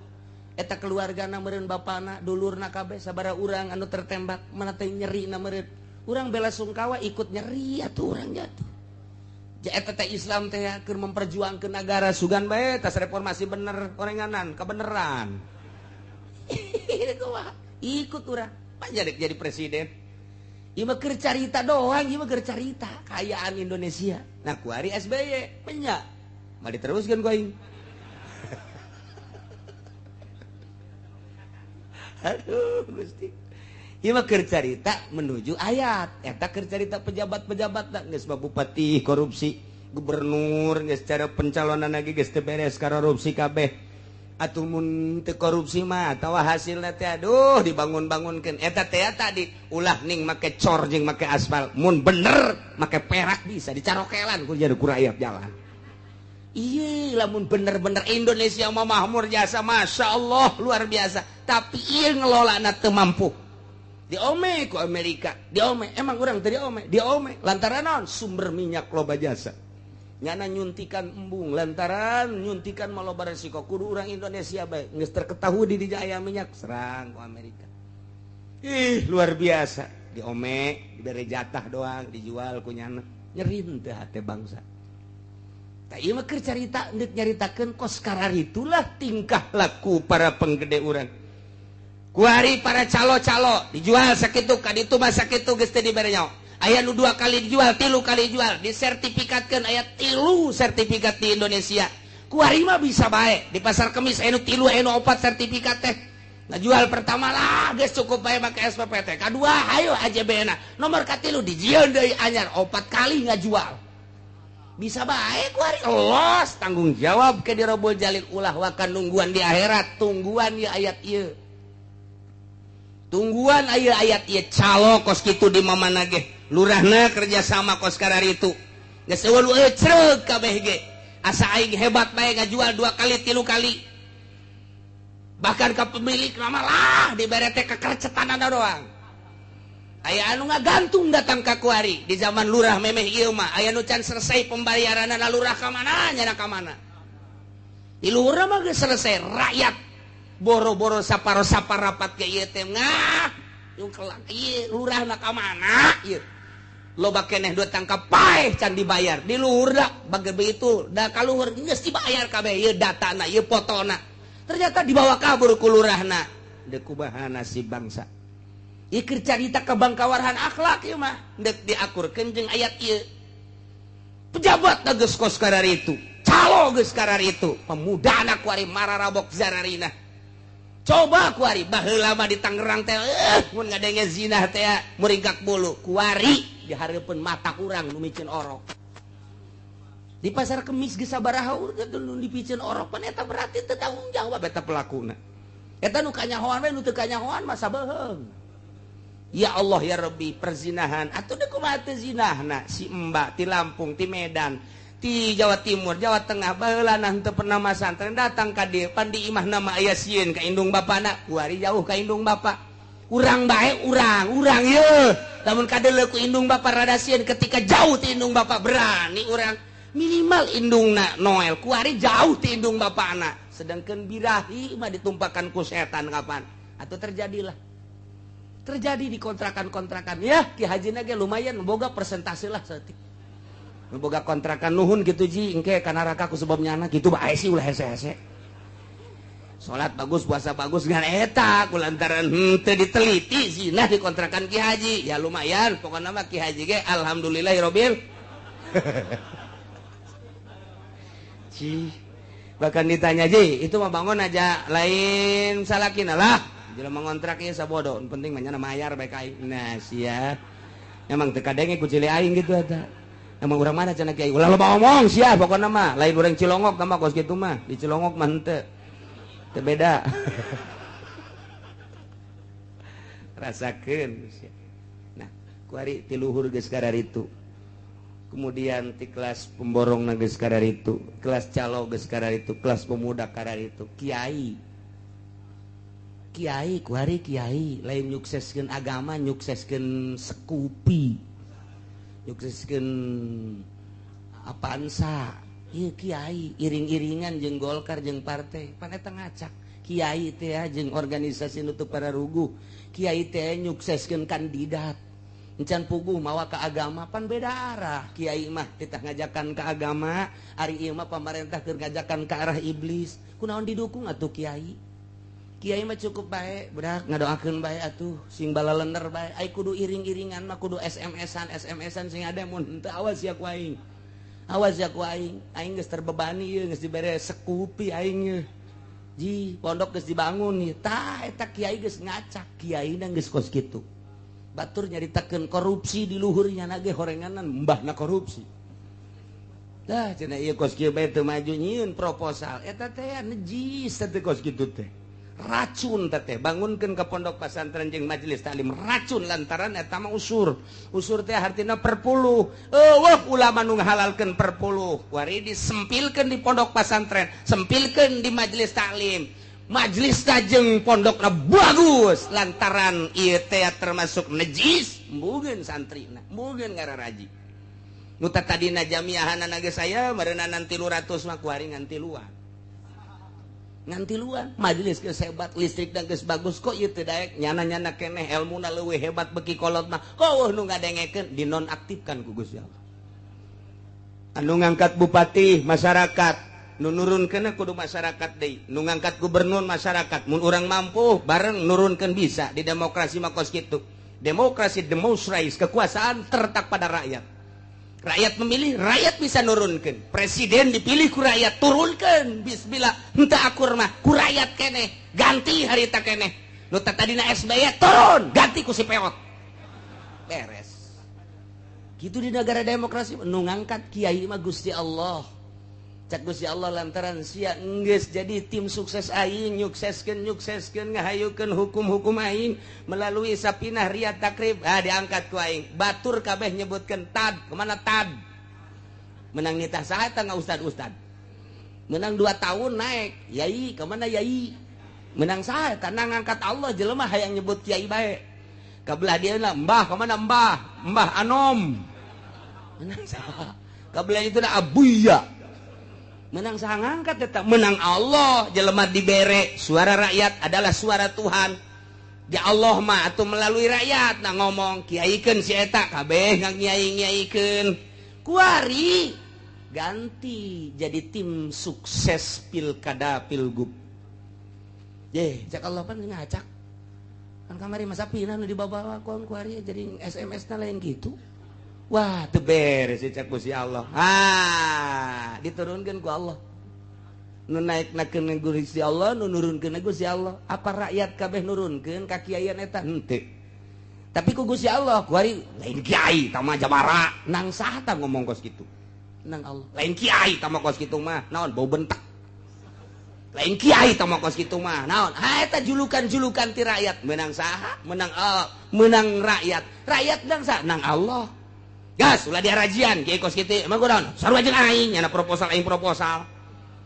Eta keluargana meureun bapana, dulurna kabeh sabaraha urang anu tertembak, mana teh nyerina meureun. Urang bela sungkawa ikut nyeri atuh urang jatuh. Eta teh Islam teh keur memperjuangkeun negara sugan bae tas reformasi bener orenganan kebeneran. Ikut urang panjang jadi presiden. Ieu mah keur carita doang, ieu mah keur carita kaayaan Indonesia. Nah kuari SBY nya mah diteruskeun ku aing. Aduh Gusti. Ieu mah keur carita menuju ayat. Eta keur carita pejabat-pejabat da geus mah bupati korupsi, gubernur geus cara pencalonan lagi geus teu beres korupsi kabeh. Atuh mun teu korupsi mah atawa hasilna teh aduh dibangun-bangunkeun. Eta teh tadi ulah ning make cor jeung make aspal. Mun bener make perak bisa dicarokelan ku jadi ku rakyat jalan. Iya lamun bener-bener Indonesia mah makmur jasa Masya Allah luar biasa. Tapi ieu ngelolana teu mampu. Diome ku Amerika, diome. Emang urang teu diome, diome lantaran naon? Sumber minyak loba jasa. Nyana nyuntikan embung lantaran nyuntikan maloba resiko kudu urang Indonesia bae geus terketahui di dinya aya minyak serang ku Amerika. Ih luar biasa. Diome dibere jatah doang dijual ku nyana. Nyeri teu hate bangsa. Tah ieu mah keur carita deuk nyaritakeun kos kararitulah tingkah laku para penggede urang. Kuari para calo-calo dijual sakitu ka ditu mah sakitu geus teu dibere nyaho. Aya nu 2 kali dijual, 3 kali dijual, disertifikatkeun aya 3 sertifikat di Indonesia. Kuari mah bisa bae di pasar Kemis aya nu 3 aya nu 4 sertifikat teh. Ngajual pertama lah geus cukup bae make SPPT. Kadua ayo AJB-na. Nomor katilu dijieun deui anyar 4 kali ngajual. Bisa bae kuari los tanggung jawab ke dirobol jalil ulah wakan nungguan di akhirat, tungguan ya ayat ieu. Tungguan aya ayat ieu calo kos kitu di mamana ge. Lurahna kerja sama kos kararitu. Geus eueuh nu ecreug kabeh ge. Asa aing hebat bae ngajual 2 kali 3 kali. Bahkan ka pemilik mah lah dibere teh kekercetanana doang. Aya anu ngagantung datang ka kuari di zaman lurah memeh ieu mah aya nu can selesai pembayaranana lurah ka mana nyana ka mana. Di lurah mah geus selesai rakyat boro-boro saparo-sapar rapat ke ieu teh ngah yung kelak ieu lurahna ka mana ieu. Loba keneh dua tangkap paeh can dibayar di lurah bager begitu da kaluhur geus dibayar kabeh ieu datana ieu fotona. Ternyata dibawa kabur ku lurahna. Deuk kumaha nasib bangsa. Ieu keur carita kabangkawarhan akhlak ieu mah deuk diakurkeun jeung ayat ieu. Pejabat geus kos kararitu, calo geus kararitu, pemuda anak kuari mararabok zararina. Coba kuari baheula mah di Tangerang teh mun ngadenge zinah teh muringkak bulu kuari dihareupeun mata urang nu miceun orok. Di pasar Kemis geus sabaraha urang nu dipiceun orok pan eta berarti teu tanggung jawab eta pelakuna. Eta nu kanyahoan we nu teu kanyahoan mah sabeuheung. Ya Allah ya Rabbi perzinahan atuh deuk kumaha teu zinahna si Mbak ti Lampung ti Medan ti Jawa Timur, Jawa Tengah baheula nah teu pernah masantren datang ka dieu pan di imahna mah aya sieun ka indung bapana kuari jauh ka indung bapa. Urang bae urang ieu lamun kadeuleu ku indung bapa rada sieun ketika jauh ti indung bapa berani urang minimal indungna Noel kuari jauh ti indung bapana sedangkan birahi mah ditumpakan ku setan kapan atau terjadilah terjadi di kontrakan-kontrakan ya Ki Haji ge lumayan boga persentase lah saeutik boga kontrakan nuhun gitu ji engke ka neraka ku sebab nyana gitu bae sih ulah hese-hese salat bagus puasa bagus ngan eta ku lantaran teu diteliti zina di kontrakan Ki Haji ya lumayan pokona mah Ki Haji ge alhamdulillahirabbil ji bahkan ditanya ji itu mah bangun aja lain salakina lah jelema ngontrak ieu sabodo penting mah nyana mayar bae ka aing nah sia emang teu kadenge ku cili aing gitu eta. Emang urang mana cenah kiai ulah loba omong sia pokona mah lain urang Cilongok mah kos kitu mah di Cilongok mah henteu teu beda. Rasakeun sia. Nah kuari ti luhur geus kararitu kemudian ti kelas pemborong na geus kararitu kelas calo geus kararitu kelas pemuda kararitu kiai kiai kuari kiai lain nyukseskeun agama nyukseskeun sekupi nyukseskeun Avanza ieu kiai iring-iringan jeung Golkar jeung partai pan eta ngacak Kiai teh jeung organisasi nu teu pararuguh. Kiai teh nyukseskeun kandidat. Encan puguh mawa ke agama pan beda arah. Kiai mah titah ngajakan ke agama, ari ieu mah pamarentah keur ngajakan ke arah iblis. Kunaon didukung atuh kiai? Kiai mah cukup bae, budak ngadoakeun bae atuh, sing balalener bae. Ai kudu iring-iringan mah kudu SMS-an, SMS-an sing ada mun henteu awas ya ku aing. Awas ya ku aing, aing geus terbebani ieu geus dibere sekupi aing ye. Ji, pondok geus dibangun ieu. Tah eta kiai geus ngacak, kiaina geus kos kitu. Batur nyaritakeun korupsi di luhurnya nage horenganan mbahna korupsi. Dah cenah ieu kos kieu bae teu maju nyieun proposal. Eta teh najis teh kos kitu teh. Racun teh bangunkeun ka pondok pasantren jeung majelis taklim racun lantaran eta mah usur. Usur teh hartina perpuluh. Eueuh ulama nu ngahalalkeun perpuluh, wari disempilkeun di pondok pasantren, sempilkeun di majelis taklim. Majelis jeung pondokna bagus lantaran ieu teh termasuk najis, mbugeun santrina, mbugeun ngararaji. Nu tadina jamiahanana geus aya meureunana 300 mah kuari ngan tiluan. Ngantiluan majelis geus hebat, listrik dan geus bagus kok ieu teu daek nyana-nyana keneh elmuna leuwih hebat beki kolot mah kok nu ngadengekeun dinonaktifkan ku Gusti Allah. Anu ngangkat bupati masyarakat, nu nurunkeun kudu masyarakat deui, nu ngangkat gubernur masyarakat, mun urang mampu bareng nurunkeun bisa di demokrasi mah kos kitu. Demokrasi demonstrais, kekuasaan terletak pada rakyat. Rakyat memilih, rakyat bisa nurunkan. Presiden dipilih ku rakyat, turunkan. Bismillah, henteu akur mah ku rakyat keneh, ganti harita keneh. Nu tadina SBY turun, ganti ku si peot. Beres. Gitu di negara demokrasi nu ngangkat kiai mah Gusti Allah. Cak Gusti Allah lantaran sia geus jadi tim sukses aing, nyukseskeun nyukseskeun ngahayukeun hukum-hukum aing melalui sapinah riyad takrib, ah diangkat ku aing. Batur kabeh nyebutkeun tad, kemana tad? Menang nitah saha eta ustad-ustad. Menang 2 tahun naik, yai kemana yai? Menang saha eta ngangkat Allah jelema hayang nyebut kiai bae. Kabelah dia lah, mbah kemana mbah? Mbah Anom. Menang saha? Kabelah itu dah abuya. Menang saha ngangkat tetap menang Allah jelema dibere suara rakyat adalah suara Tuhan. Ya Allah mah atau melalui rakyat nah ngomong kiaikeun si eta kabeh ngiai-ngiaikeun. Kuari ganti jadi tim sukses pilkada pilgub. Ye, cak Allah pan ngacak. Kan kamari masa pinah nu dibawa kon kuari jadi SMS-na lain gitu. Wah, teu beres cak Gusti Allah. Ah, diturunkeun ku Allah. Nu naeknakeun Gusti Allah, nu nurunkeun Gusti Allah. Apa rakyat kabeh nurunkeun ka kiaian eta? Henteu. Tapi ku Gusti Allah, kuari lain kiai tama jabara. Nang saha tah ngomong kos kitu? Nang Allah. Lain kiai tama kos kitu mah, naon bau bentak. Lain kiai tama kos kitu mah, naon? Ha eta julukan-julukan ti rakyat. Menang saha? Menang Allah, menang rakyat. Rakyat nang saha? Nang Allah. Gas, ulah diarajian, kiai kos kitu. Emang kunaon? Sarua jeung aing, nyana proposal aing proposal.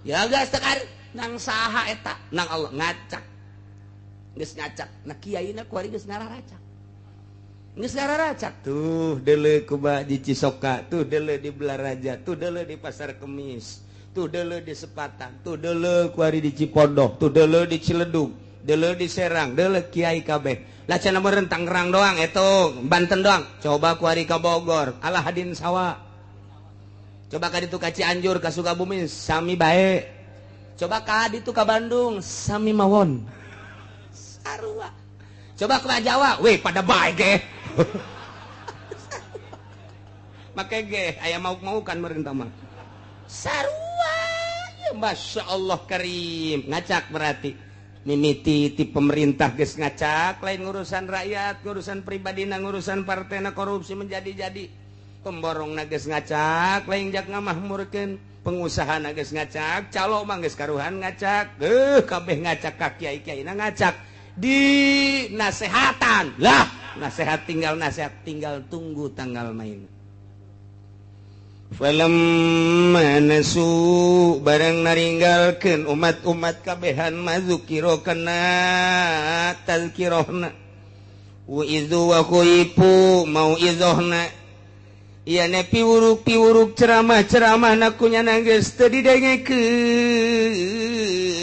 Ya gas tekar nang saha eta? Nang Allah ngacak. Geus ngacak. Nah kiaina kuari geus ngararacak. Geus ngararacak. Tuh deuleu kuba di Cisoka, tuh deuleu di Belaraja, tuh deuleu di Pasar Kemis, tuh deuleu di Sepatan, tuh deuleu kuari di Cipondoh, tuh deuleu di Ciledug, deuleu di Serang, deuleu kiai kabeh. Lah cenah meureun Tangerang doang eta, Banten doang. Coba kuari ka Bogor, alah hadin sawa. Coba ka ditu ka Cianjur, ka Sukabumi sami bae. Coba ka ditu ka Bandung sami mawon. Sarua. Coba ka Jawa, weh pada bae ge. Make ge aya mauk-maukan meureun tah mah. Sarua. Ya Masya Allah karim. Ngacak berarti. Mimiti ti pemerintah geus ngacak lain ngurusan rakyat, ngurusan pribadina, ngurusan partena korupsi menjadi-jadi. Pemborong geus ngacak lain jak ngamahmurkeun, pengusaha geus ngacak, calo mah geus karuhan ngacak, kabeh ngacak ka kiai-kiaina ngacak. Di nasehatan. Lah, nasehat tinggal tunggu tanggal main. Falamma nasu barang naringgalkeun umat-umat kabehan mazukiro kana tazkirahna wa izu wa khuifu mau'izohna ieu ne piwuruk-piwuruk ceramah-ceramah na kunyana geus teu didengekeun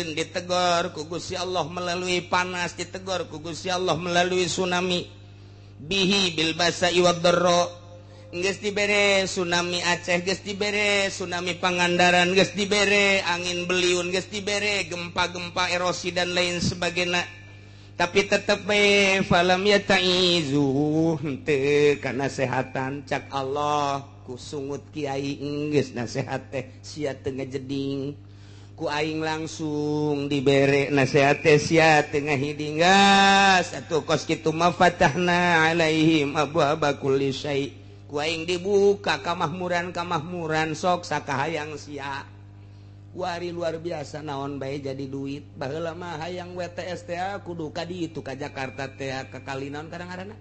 Diteruskeun ditegor ku Gusti Allah melalui panas, ditegor ku Gusti Allah melalui tsunami. Bihi bil basa'i wad dharra. Geus dibere tsunami Aceh, geus dibere tsunami Pangandaran, geus dibere angin beliun, geus dibere gempa-gempa erosi dan lain sebagainya. Tapi tetep bae falam yataizu henteu kana sehatan cak Allah ku sungut kiai geus nasehat teh sia teu ngajeding ku aing langsung dibere nasehat teh sia teu ngahiding gas atuh kos kitu mah fatahna alaihim abwaaba kulli syai ku aing dibuka kamahmuran sok sakahayang sia. Wari luar biasa naon bae jadi duit baheula mah hayang WTS teh kudu ka ditu ka Jakarta teh ka kali naon kadang-kadang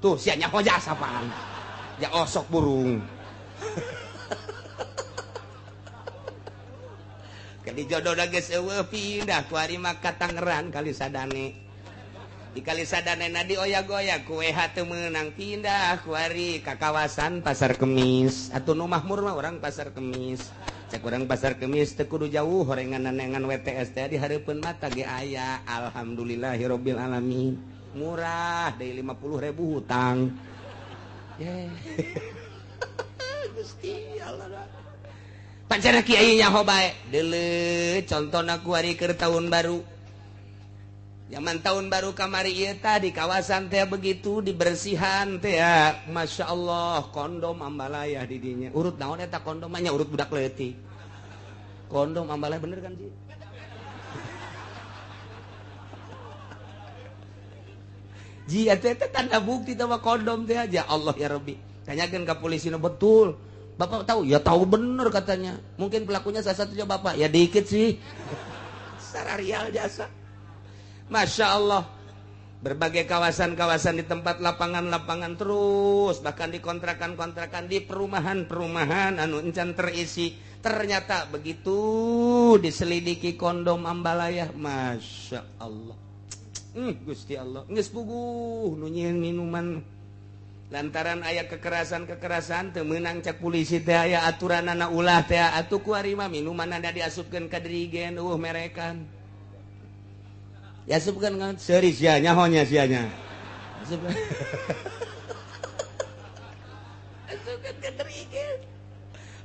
tuh sia nyaho jasa apaan ya osok burung kali jodoh geus eueuh pindah ku ari mah ka Tangerang kali sadane di kali sadane na dioyak-oyak ku WH teu meunang pindah ku ari ka kawasan Pasar Kemis atuh nu mahmur mah urang Pasar Kemis. Cek urang Pasar Kemis teu kudu jauh horengan-nengan WTS teh di hareupeun mata ge aya. Alhamdulillahirabbil alamin. Murah deui 50.000 hutang. Ye. Gusti Allah. Pancana kiai nyaho bae. Deuleu contona ku ari keur taun baru. Zaman tahun baru kamari ieu tah di kawasan teh begitu dibersihan teh Masya Allah kondom ambalayah di dinya. Urut naon eta kondom nya urut budak leutik. Kondom ambalayah bener kan sih? Ji eta teh tanda bukti teh kondom teh aja Allah ya Rabbi. Tanyakeun ka polisi nu betul. Bapak tahu? Ya tahu bener katanya. Mungkin pelakunya salah satunya bapak. Ya dikit sih. Sararial jasa. Masya Allah, berbagai kawasan-kawasan di tempat lapangan-lapangan terus, bahkan di kontrakan-kontrakan, di perumahan-perumahan anu encan terisi. Ternyata begitu diselidiki kondom ambalayah, Masya Allah. Gusti Allah, geus puguh nu nyieun minuman. Lantaran aya kekerasan-kekerasan teu meunang cak polisi teh aya aturanana ulah teh atuh ku ari mah minumanna diasupkeun ka dirigen eueuh merekan. Ya bukan kan seri sia nyahonya sianya. Asupkeun ka dirigen.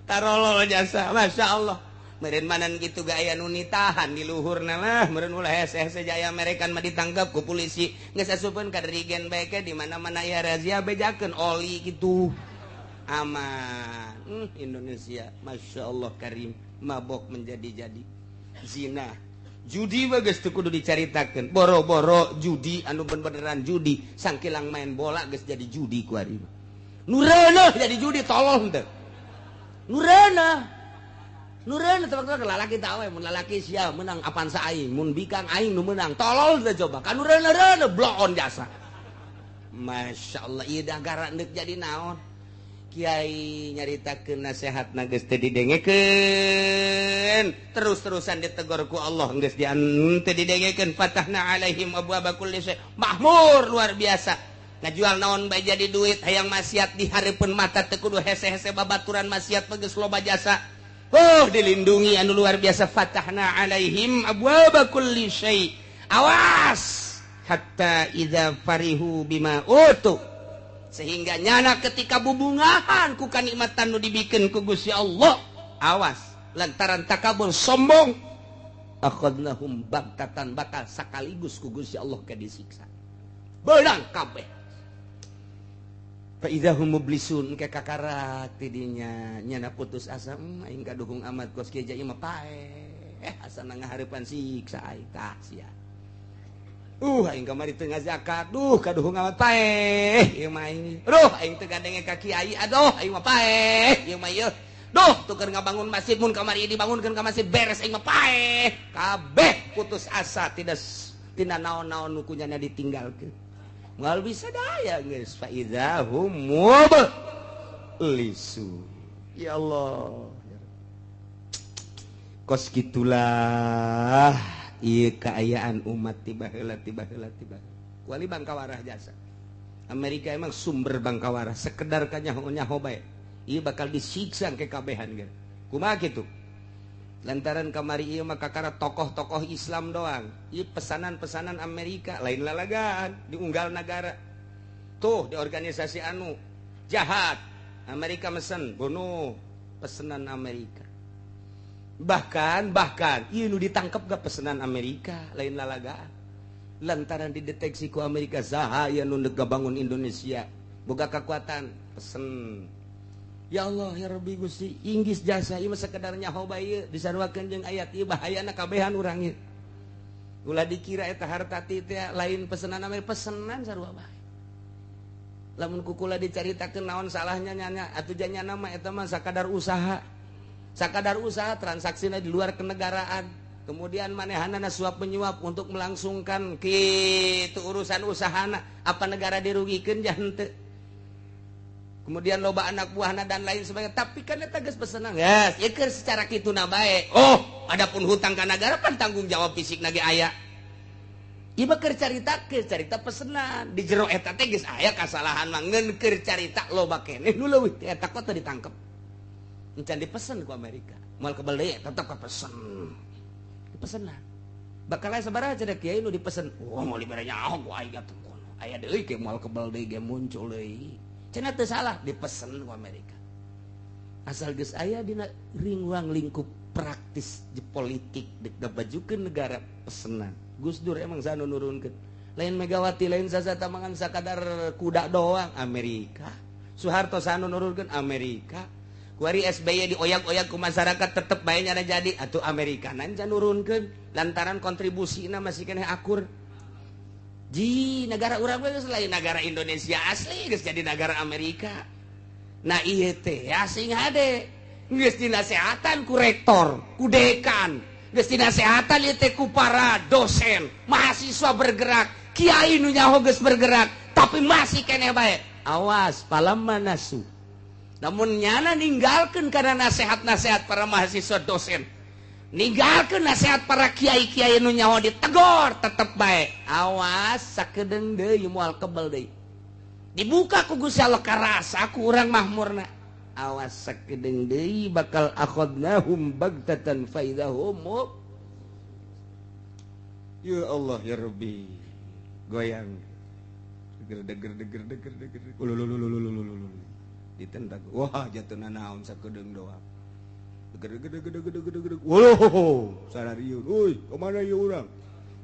Tarolol jasa, Masya Allah. Meureun manan kitu ge aya nu nitahan di luhurna lah, meureun ulah hese-hese jaya merekan mah ditangkap ku polisi. Geus asupkeun ka dirigen bae ke di mana-mana aya razia bejakeun oli kitu. Aman. Indonesia, Masya Allah karim, mabok menjadi-jadi. Zina. Judi bagus tuh kudu dicaritakeun. Boro-boro judi anu beneran judi, sangkilang main bola geus jadi judi ku ari mah. Nu reuneuh jadi judi tolol henteu. Nu reuneuh. Nu reuneuh tebak-tebak lalaki tah we mun lalaki sia meunang Avanza aing, mun bikang aing nu meunang. Tolol teh coba. Ka nu reuneuh-reuneuh bloon jasa. Masya Allah ieu dagara deuk jadi naon. Kiai nyaritakeun nasehatna geus teu didengekeun, terus-terusan ditegor ku Allah geus teu didengekeun. Fatahna alaihim abwaaba kulli syai. Mahmur luar biasa. Ngajual naon bae jadi duit, hayang maksiat di hareupeun mata teu kudu hese-hese babaturan maksiat mah geus loba jasa. Oh, dilindungi anu luar biasa. Fatahna alaihim abwaaba kulli syai. Awas hatta idza farihu bima utu. Sehingga nyana ketika bubungahan ku kanikmatan nu dibikeun ku Gusti Allah, awas lantaran takabur sombong, akhadnahum bagtatan bakal sakaligus ku Gusti Allah ke disiksa. Beunang kabeh. Fa idzahum mublisun ke kakarak tidinya nyana putus asa, aing kaduhung amat kos kieu ieu mah paeh, asana ngahareupan siksa aing tah sia. Aing kamari teu ngazakat, duh kaduhung amat paeh ieu mah aing. Duh aing teu gadenge ka kiai, aduh aing mah paeh ieu mah ieu. Duh tuker ngabangun masjid mun kamari dibangunkeun ka masjid beres aing mah paeh. Kabeh putus asa tidak tina naon-naon nu kunyana ditinggalkeun. Moal bisa daya geus fa idza hum mublisu. Ya Allah. Kos kitulah ieu kaayaan umat tiba heula tiba heula tiba. Kuali bangkawarah jasa. Amerika emang sumber bangkawarah, sekedar kanyaho-nyaho bae. Ieu bakal disiksa ke kabehan ge. Kumaha kitu? Lantaran kamari ieu mah kakara tokoh-tokoh Islam doang. Ieu pesanan-pesanan Amerika lain lalagaan diunggal negara. Tuh di organisasi anu jahat Amerika mesen bunuh pesanan Amerika. Bahkan ieu nu ditangkep gak pesanan Amerika lain lalagaan. Lantaran dideteksi ku Amerika saha ieu nu bangun Indonesia boga kekuatan pesen. Ya Allah ya Rabbi Gusti inggis jasa ieu mah sakedar nyaho bae ieu disaruakeun jeung ayat ieu bahayana kabehan urang ieu. Ulah dikira eta harta teh lain pesenan Amerika, pesenan sarua bae. Lamun kukula dicaritakeun naon salahnya nyanya atuh janyana mah eta mah sakadar usaha. Sakadar usaha transaksina di luar kenegaraan. Kemudian manehanana suap menyuap untuk melangsungkan kitu urusan usahana, apa negara dirugikeun ja henteu. Kemudian loba anak buahna dan lain sebagainya, tapi kan eta geus pesenan. Geus, ieu keur secara kituna bae. Oh, adapun hutang ka nagara pan tanggung jawab fisikna ge aya. Ieu mah keur carita pesenan. Di jero eta teh geus aya kasalahan mah ngeun keur carita loba keneh nu leuwih ti eta kok teu ditangkep. Encan dipesen ku Amerika. Moal kebel deui tetep kapesen. Dipesenan. Bakal aya sabaraha cenah kiai nu dipesen. Wah, moal dibere nyaho ku aing atuh kono. Aya deui ge moal kebel deui ge muncul deui. Cenah teu salah dipesen ku Amerika. Asal geus aya dina ringwang lingkup praktis di politik dek ngabajukeun negara pesenan. Gus Dur emang sanu nurunkeun. Lain Megawati lain sasata mangan sakadar kuda doang Amerika. Soeharto sanu nurunkeun Amerika. Kuari SBY dioyak-oyak ku masyarakat tetep bae nyana jadi atuh Amerika nanja nurunkeun lantaran kontribusina masih keneh akur. Ji negara urang geus lain negara Indonesia asli geus jadi negara Amerika. Nah ieu teh asing hade geus dinasehatan ku rektor, ku dekan, geus dinasehatan ieu teh ku para dosen, mahasiswa bergerak, kiai nu nyaho geus bergerak, tapi masih keneh bae. Awas palamma nasu. Namun nyana ninggalkeun kana nasehat-nasehat para mahasiswa dosen. Ninggalkeun nasihat para kiai-kiai nu nyaho ditegor tetep bae. Awas sakedeung deui moal kebel deui. Dibuka ku Gusti Allah karasa ku urang mahmurna. Awas sakedeung deui bakal akhadnahum bagtatan faidahum. Ya Allah ya Rabbi. Goyang. Deger deger deger deger deger. Ulululululululul. Ditentak. Wah jatuhna naon sakedeung doang. Gede-gede-gede-gede-gede. Woloh, sarariun. Woi, ka mana ieu urang?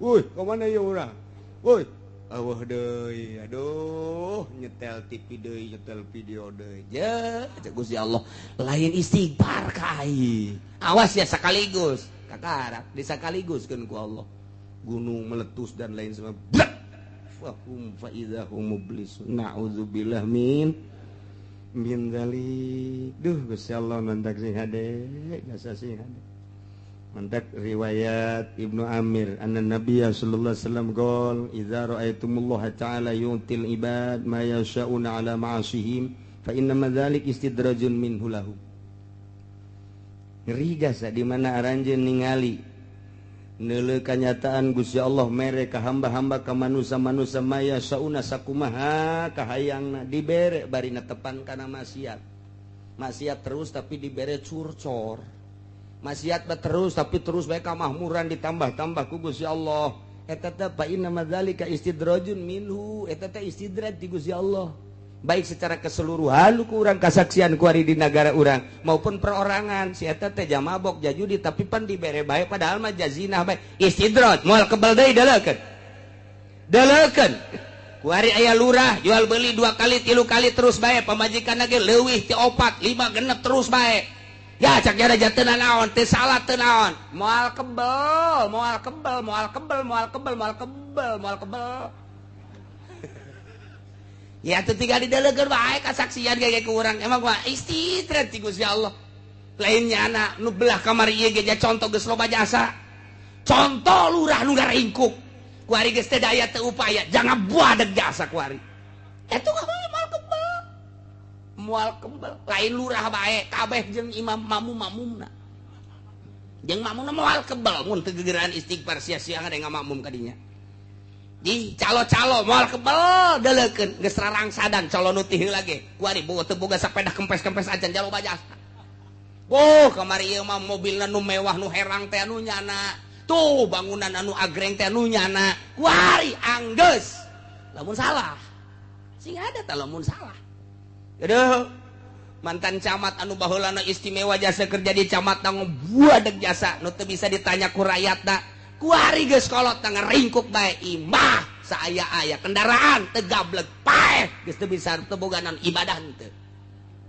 Woi, ka mana ieu urang? Woi, awah deui. Aduh, nyetel TV deui, nyetel video deui. Je, cek Gusti Allah, lain istighfar ka aing. Awas ya sekaligus. Kakarak disakaliguskeun ku Allah. Gunung meletus dan lain sebagainya. Fahum fa idza hum mublisun. Na'udzubillah min dzalik. Duh Gusti Allah mantak sing hade, jasa sing hade. Mantak riwayat Ibnu Amir anna Nabiyya sallallahu alaihi wasallam qol idza ra'aitumullaha ta'ala yu'til ibad ma yasha'una 'ala ma'asihim fa inna ma dzalik istidrajun minhu lahu. Ngeri jasa di mana aranjeun ningali neuleuh kanyataan Gusti Allah mere ka hamba-hamba ka manusa-manusa maya sauna sakumaha kahayangna dibere barina tepan kana maksiat. Maksiat terus tapi dibere curcor. Maksiat terus tapi terus bae kamahmuran ditambah-tambah ku Gusti Allah. Eta teh fa inna madzalika istidrajun minhu, eta teh istidraj di Gusti Allah. Baik secara keseluruhan ku urang kasaksian ku ari di negara urang maupun perorangan si eta teh jamabok jajudi tapi pan dibere bae padahal mah jazinah bae istidraj moal kebel deui deleukeun deleukeun ku ari aya lurah jual beli 2 kali 3 kali terus bae pamajikanna ge leuwih ti 4 5 genep terus bae ya cak jara jateunan naon teu salah teu naon moal kebel moal kebel moal kebel moal kebel moal kebel moal kebel. Ya teu tinggal didelegeun bae kasaksian ge ku urang emang mah istidraj ti Gusti Allah. Lain nyana nu belah kamari ieu ge contoh geus loba jasa. Contoh lurah nu ngaringkuk. Ku ari geus teu daya teu upaya jangan buadeg jasa ku ari. Eta moal kebel. Moal kebel lain lurah bae kabeh jeung imam mamum-mamumna. Jeung mamumna moal kebel mun teu gegeran istighfar sia-sia ada ngamakmum ka dinya. Di calo-calo moal kebel deleukeun geus rarangsadan calo nu tih heula ge ku ari boga teu boga sapeda kempes-kempes acan jalo bajasa. Boh kamari ieu mah mobilna nu mewah nu herang teh anu nyana. Tuh bangunan anu agreng teh anu nyana. Kuari anggeus. Lamun salah. Sing ada tah lamun salah. Aduh, mantan camat anu baheulana istimewa jasa kerja di camat buadeg jasa nu teu bisa ditanya ku rakyatna. Kuari geus kolot ngaringkuk bae imah saaya-aya kendaraan teu gablek paeh geus teu bisa teu boga naon ibadah henteu.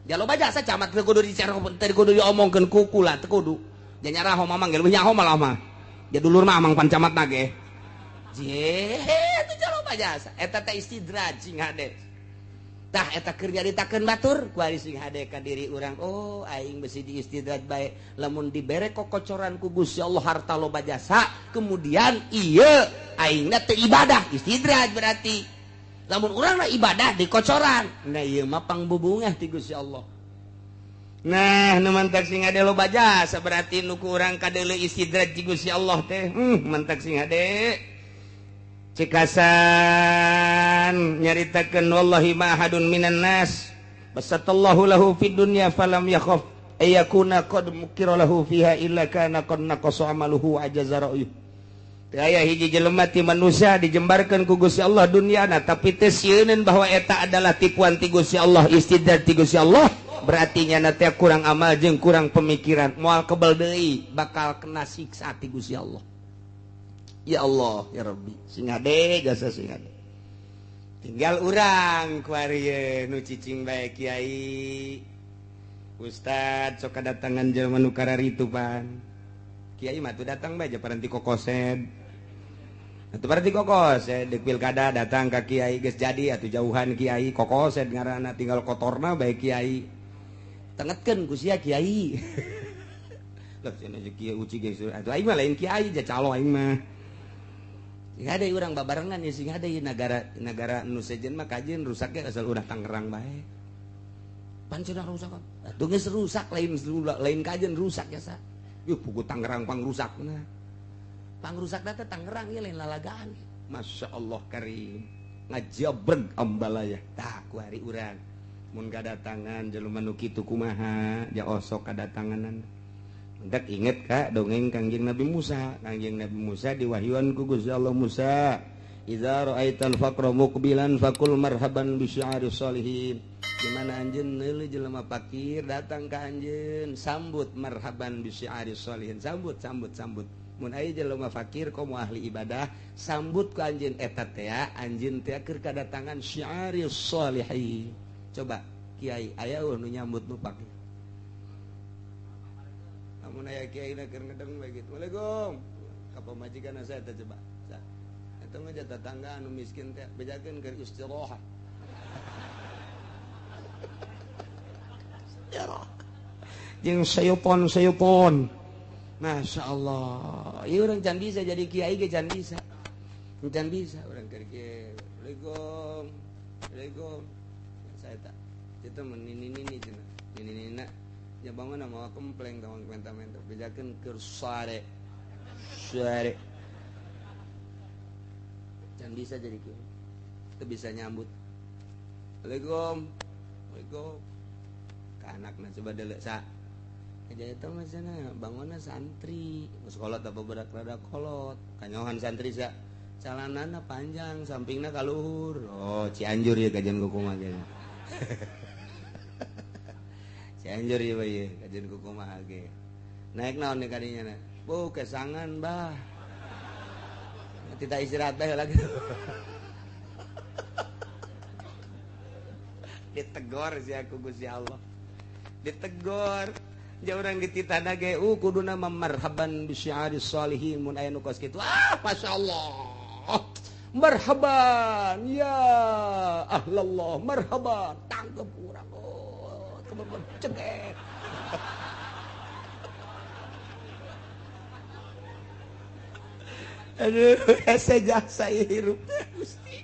Ja loba jasa camat teu kudu dicara teu kudu diomongkeun ku kula teu kudu. Ja nyaraho mamang ge leuwih nyaho malah mah. Ja dulur mah amang pan camat na ge. Je teu loba jasa eta teh istidraj sing hade. Tah eta keur nyaritakeun batur kuari sing hade ka diri urang. Oh aing besi diistidraj bae lamun dibere kokocoran ku Gusti Allah harta loba jasa kemudian ieu aingna teu ibadah istidraj berarti. Lamun urang na ibadah dikocoran nah ieu mah pangbubungah ti Gusti Allah. Nah nu mantak sing hade loba jasa berarti nu ku urang kadeuleu istidraj ti Gusti Allah teh. Mantak sing hade cekasan nyaritakeun wallahi ma ahadun minan nas basatallahu lahu fid dunya falam yakhaf ayakuna qad mukira lahu fiha illa kana qad naqasa amaluhu ajaza ra'yuh. Teu aya hiji jelema ti manusia dijembarkeun ku Gusti Allah dunyana tapi teu sieuneun bahwa eta adalah tipuan ti Gusti Allah istidraj ti Gusti Allah berarti nyana teh kurang amal jeung kurang pemikiran moal kebel deui bakal kena siksa ti Gusti Allah. Ya Allah ya Rabbi sing hade jasa sing hade. Tinggal urang kuari nu cicing bae kiai ustad sok kadatangan jelema nu kararitu pan. Kiai mah tuh datang bae paranti kokosed. Atuh paranti kokosed deuk pilkada datang ka kiai geus jadi atuh jauhan kiai kokosed ngaranna tinggal kotorna bae kiai. Tengetkeun ku sia kiai. Lah cenah kiai uci geus atuh aing mah lain kiai ja calo aing mah. Sing hade urang babarengan ya sing hade negara negara nu sejen mah kajeun rusaknya asal urang Tangerang bae. Pan cenah rusak. Atuh geus rusak lain lain kajeun rusak ya sa. Yuh pugu Tangerang pangrusakna. Pangrusakna teh Tangerang ieu lain lalagaan. Masya Allah karim. Ngajabreg ambalaya. Tah ku hari urang mun kadatangan jelema nu kitu kumaha ja osok kadatanganan. Entek inget ka dongeng Kangjeng Nabi Musa. Kangjeng Nabi Musa diwahyuan ku Gusti Allah Musa, idza ra'aital faqra muqbilan faqul marhaban bi sya'ari sholihin. Di mana anjeun neuleuh jelema fakir datang ka anjeun, sambut marhaban bi sya'ari sholihin. Sambut sambut sambut. Mun aya jelema fakir komo ahli ibadah, sambut ku anjeun eta teh anjeun teh keur kadatangan sya'ari sholihin. Coba kiai aya nu nyambut nu fakir. Mun aya kiai na keur ngedeng bae kitu. Waalaikum. Ka pamajikan saya teh coba. Eta mah tetangga anu miskin teh bejakeun keur istirahat. Istirahat. Jeung sayupon-sayupon. Masya Allah. Ieu urang can bisa jadi kiai ge can bisa. Can bisa urang keur kieu. Waalaikum. Waalaikum. Saya tak. Itu mah nini-nini cenah. Nini-nini ya bangun mawa kompleng tawang menta-menta bejakeun keur sare. Sare. Can bisa jadi kieu. Teu bisa nyambut. Waalaikum. Waalaikum. Ka anakna coba deuleu sa. Aja eta mah cenah bangunna santri. Geus kolot apa budak rada kolot. Kanyohan santri sa. Calanana panjang, sampingna ka luhur. Oh, Cianjur ieu kajian kumaha ge. Cianjur ieu bae kajian kumaha ge. Naik naon nih kadinya na? Bu, kesangan bah. Tidak istirahat bae lagi. Ditegor si aku Gusti Allah. Ditegor. Ja urang dititah ge kuduna marhaban bi syi'ari sholihin mun aya nu kos kitu. Ah, masyaallah. Marhaban ya ahlallah, marhaban. Tangkep urang. Oh, teman-teman cengek. Aduh, hese jasa hirup teh Gusti.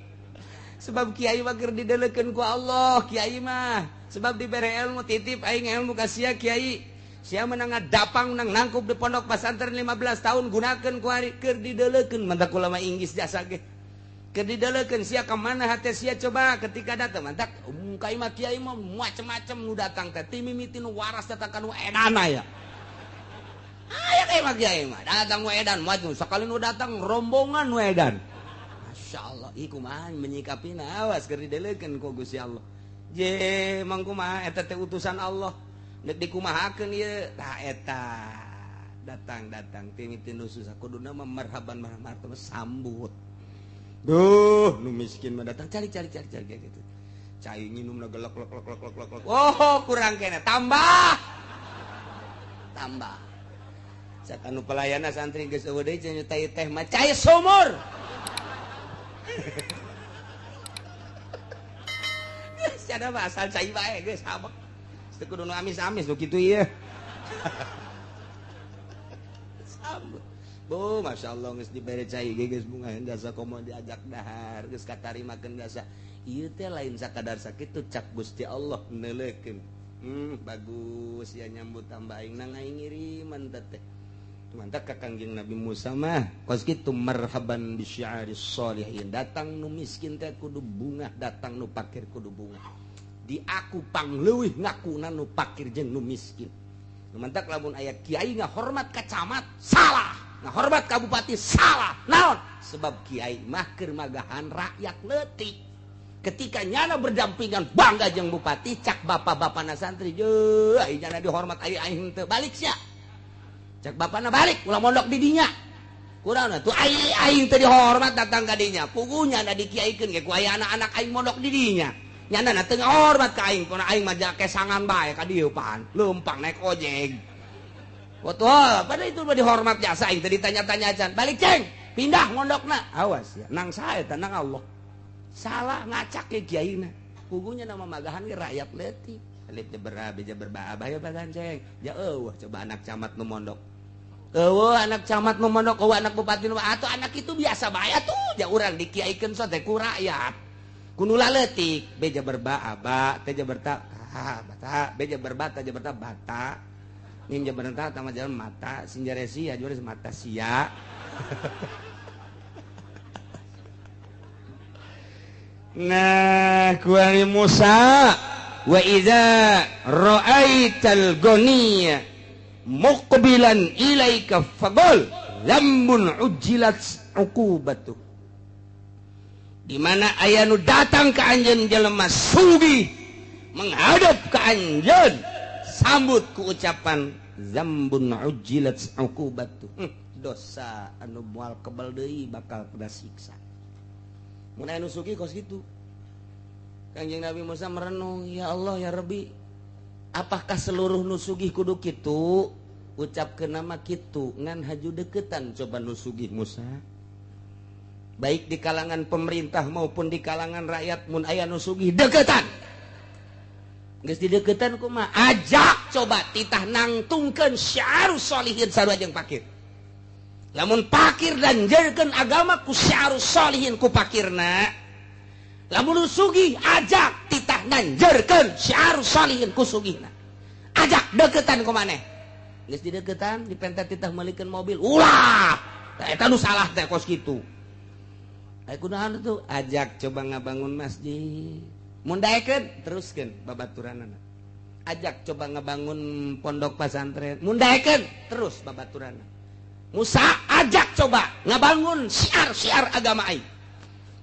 Sebab kiai mah keur didelekeun ku Allah, kiai mah. Sebab dibere ilmu titip aing ilmu ka sia kiai. Sia menang ngadapang menang nangkup di pondok pesantren 15 tahun gunakeun ku ari keur didelekeun mantak ulama Inggris jasa ge. Keur didelekeun sia ka mana hate sia coba ketika datang mantak ka imah kiai mah macem-macem nu datang teh ti mimiti nu waras datang ka nu edan aya. Aya ka imah kiai mah datang nu edan maju sakali nu datang rombongan nu edan. Masya Allah, ih kumaha menyikapina awas keur didelekeun ku Gusti Allah. Je mang kumaha eta teh utusan Allah. Nek dikumahakeun ieu tah eta datang-datang ti mimiti nu susah kuduna mah marhaban marhaban sambut. Duh, nu miskin mah datang cari cari cari cari kayak gitu. Cai nginumna gelek lek lek lek lek lek. Oh, kurang kene, tambah. Tambah. Cak anu pelayana santri geus eueuh deui cenah teh teh mah cai sumur. Geus ada mah asal cai bae geus habek. Teu kudu nu amis-amis nu kitu ieu. Sambut. Bu, Masya Allah geus dibere cai geus bunga jasa komo diajak dahar geus katarimakeun jasa. Ieu teh lain sakadar sakitu cak Gusti Allah neuleukeun. Bagus ya nyambut tambah aing nang aing ngiriman teh. Mantap ka Kangjeng Nabi Musa mah kos kitu marhaban bisyiaris sholihin. Datang nu miskin teh kudu bungah, datang nu pakir kudu bungah. Di aku pangleuwih ngakuna nu pakir jeung nu miskin. Mantak lamun aya kiai ngahormat ka camat salah. Nah, hormat ka bupati salah. Naon? Sebab kiai mah keur magahan rakyat leutik. Ketika nyana berdampingan bangga jeung bupati, cak bapak-bapana santri, jeuh ai nyana dihormat ai aing teu balik sia. Cak bapana balik ulah mondok di dinya. Kurang tuh ai aing teu dihormat datang ka dinya. Puguh nyana dikiaikeun ge ku aya anak-anak aing mondok di dinya. Nyana na teu ngahormat ka aing, kuna aing mah kesangan bae ka dieu pan. Leumpang naik ojek. Betul, pada itu mah dihormat jasa aing teu ditanya-tanya acan. Balik ceng, pindah mondokna. Awas ya, nang sae teh nang Allah. Salah ngacak ke kiaina. Puguhnya nama magahan ge rakyat leutik. Alif jeber be jeber ba abah bagan ceng. Ja eueuh coba anak camat nu mondok. Eueuh anak camat nu mondok, eueuh anak bupati nu atuh anak itu biasa bae atuh. Ja urang dikiaikeun sote ku rakyat. Ku nu leutik, be jeber ba aba, teh jeber ta bata, be jeber ba ta jeber ta bata. Mim jabaran ta tama jalan mata sinjaresi ya juara mata sia. Nah, kuari Musa wa idza ra'aital ghaniya muqbilan ilaika faqul lambun ujilat uqubatu. Di mana aya nu datang ka anjeun jelema sugih menghadap ka anjeun sambut ku ucapan zambun ujilat uqubatu. Dosa anu moal kebal deui bakal kena siksa. Mun aya nu sugih kos kitu. Kangjeng Nabi Musa merenung, ya Allah ya Rabbi, apakah seluruh nu sugih kudu kitu? Ucapkeun nama kitu ngan haju deketan coba nu sugih Musa. Baik di kalangan pemerintah maupun di kalangan rakyat mun aya nu sugih deketan. Geus dideketan kumaha? Ajak coba titah nangtungkeun syiarus sholihin sarua jeung pakir. Lamun pakir dan jerkeun agama ku syiarus sholihin ku pakirna. Lamun sugih ajak titah nanjerkeun syiarus sholihin ku sugihna. Ajak deketan ku maneh. Geus dideketan dipenta titah meulikeun mobil. Ulah! Tah eta nu salah teh kos kitu. Ai kunaon tuh? Ajak coba ngabangun masjid. Mun daekeun teruskeun babaturanana. Ajak coba ngebangun pondok pesantren. Mun daekeun terus babaturanana. Musa ajak coba ngebangun syiar-syiar agama aing.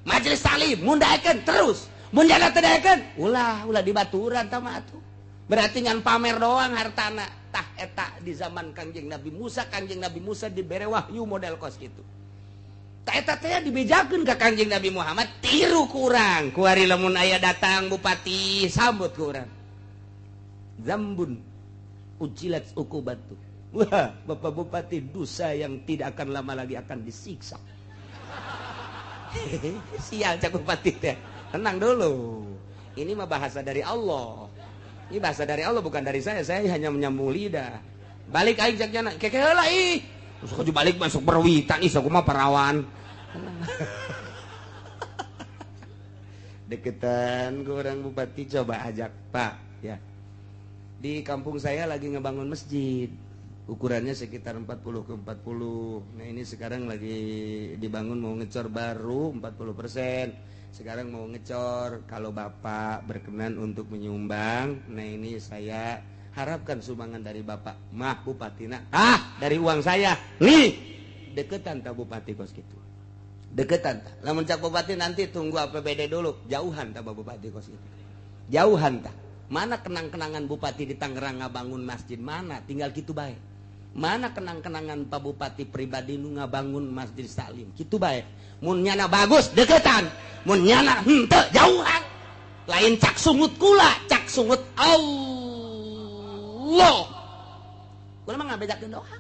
Majelis taklim mun daekeun terus. Mun jana teu daekeun ulah ulah dibaturan tah mah atuh. Berarti ngan pamer doang hartana. Tah eta di zaman Kangjeng Nabi Musa, Kangjeng Nabi Musa dibere wahyu model kos kitu. Tah eta teh dibejakeun ka Kangjeng Nabi Muhammad tiru ku urang. Kuari lamun aya datang bupati sambut ku urang. Zambun ujilat uqubatu. Wah, Bapak Bupati dosa yang tidak akan lama lagi akan disiksa. Sial cak bupati teh. Tenang dulu. Ini mah bahasa dari Allah. Ini bahasa dari Allah bukan dari saya. Saya hanya menyambung lidah. Balik aing cak jana. Keke heula ih. Terus kudu balik masuk berwitan ih sok mah parawan. Deketan ke orang bupati coba ajak, Pak, ya. Di kampung saya lagi ngebangun masjid. Ukurannya sekitar 40 ke 40. Nah ini sekarang lagi dibangun, mau ngecor baru 40%. Sekarang mau ngecor, kalau Bapak berkenan untuk menyumbang, nah ini saya harapkan sumbangan dari Bapak. Mah Bupatina, ah dari uang saya. Nih, deketan tak Bupati kos gitu. Deketan tak. Lamun cak Bupati nanti tunggu APBD dulu, jauhan tak Bupati kos gitu. Jauhan tak. Mana kenang-kenangan Bupati di Tangerang ngabangun masjid mana, tinggal gitu bae. Mana kenang-kenangan Pak Bupati pribadi nu ngabangun Masjid Salim, kitu bae. Mun nyana bagus deketan, mun nyana henteu jauhan. Lain cak sungut kula, cak sungut Allah. Kula mah ngabedakeun doa.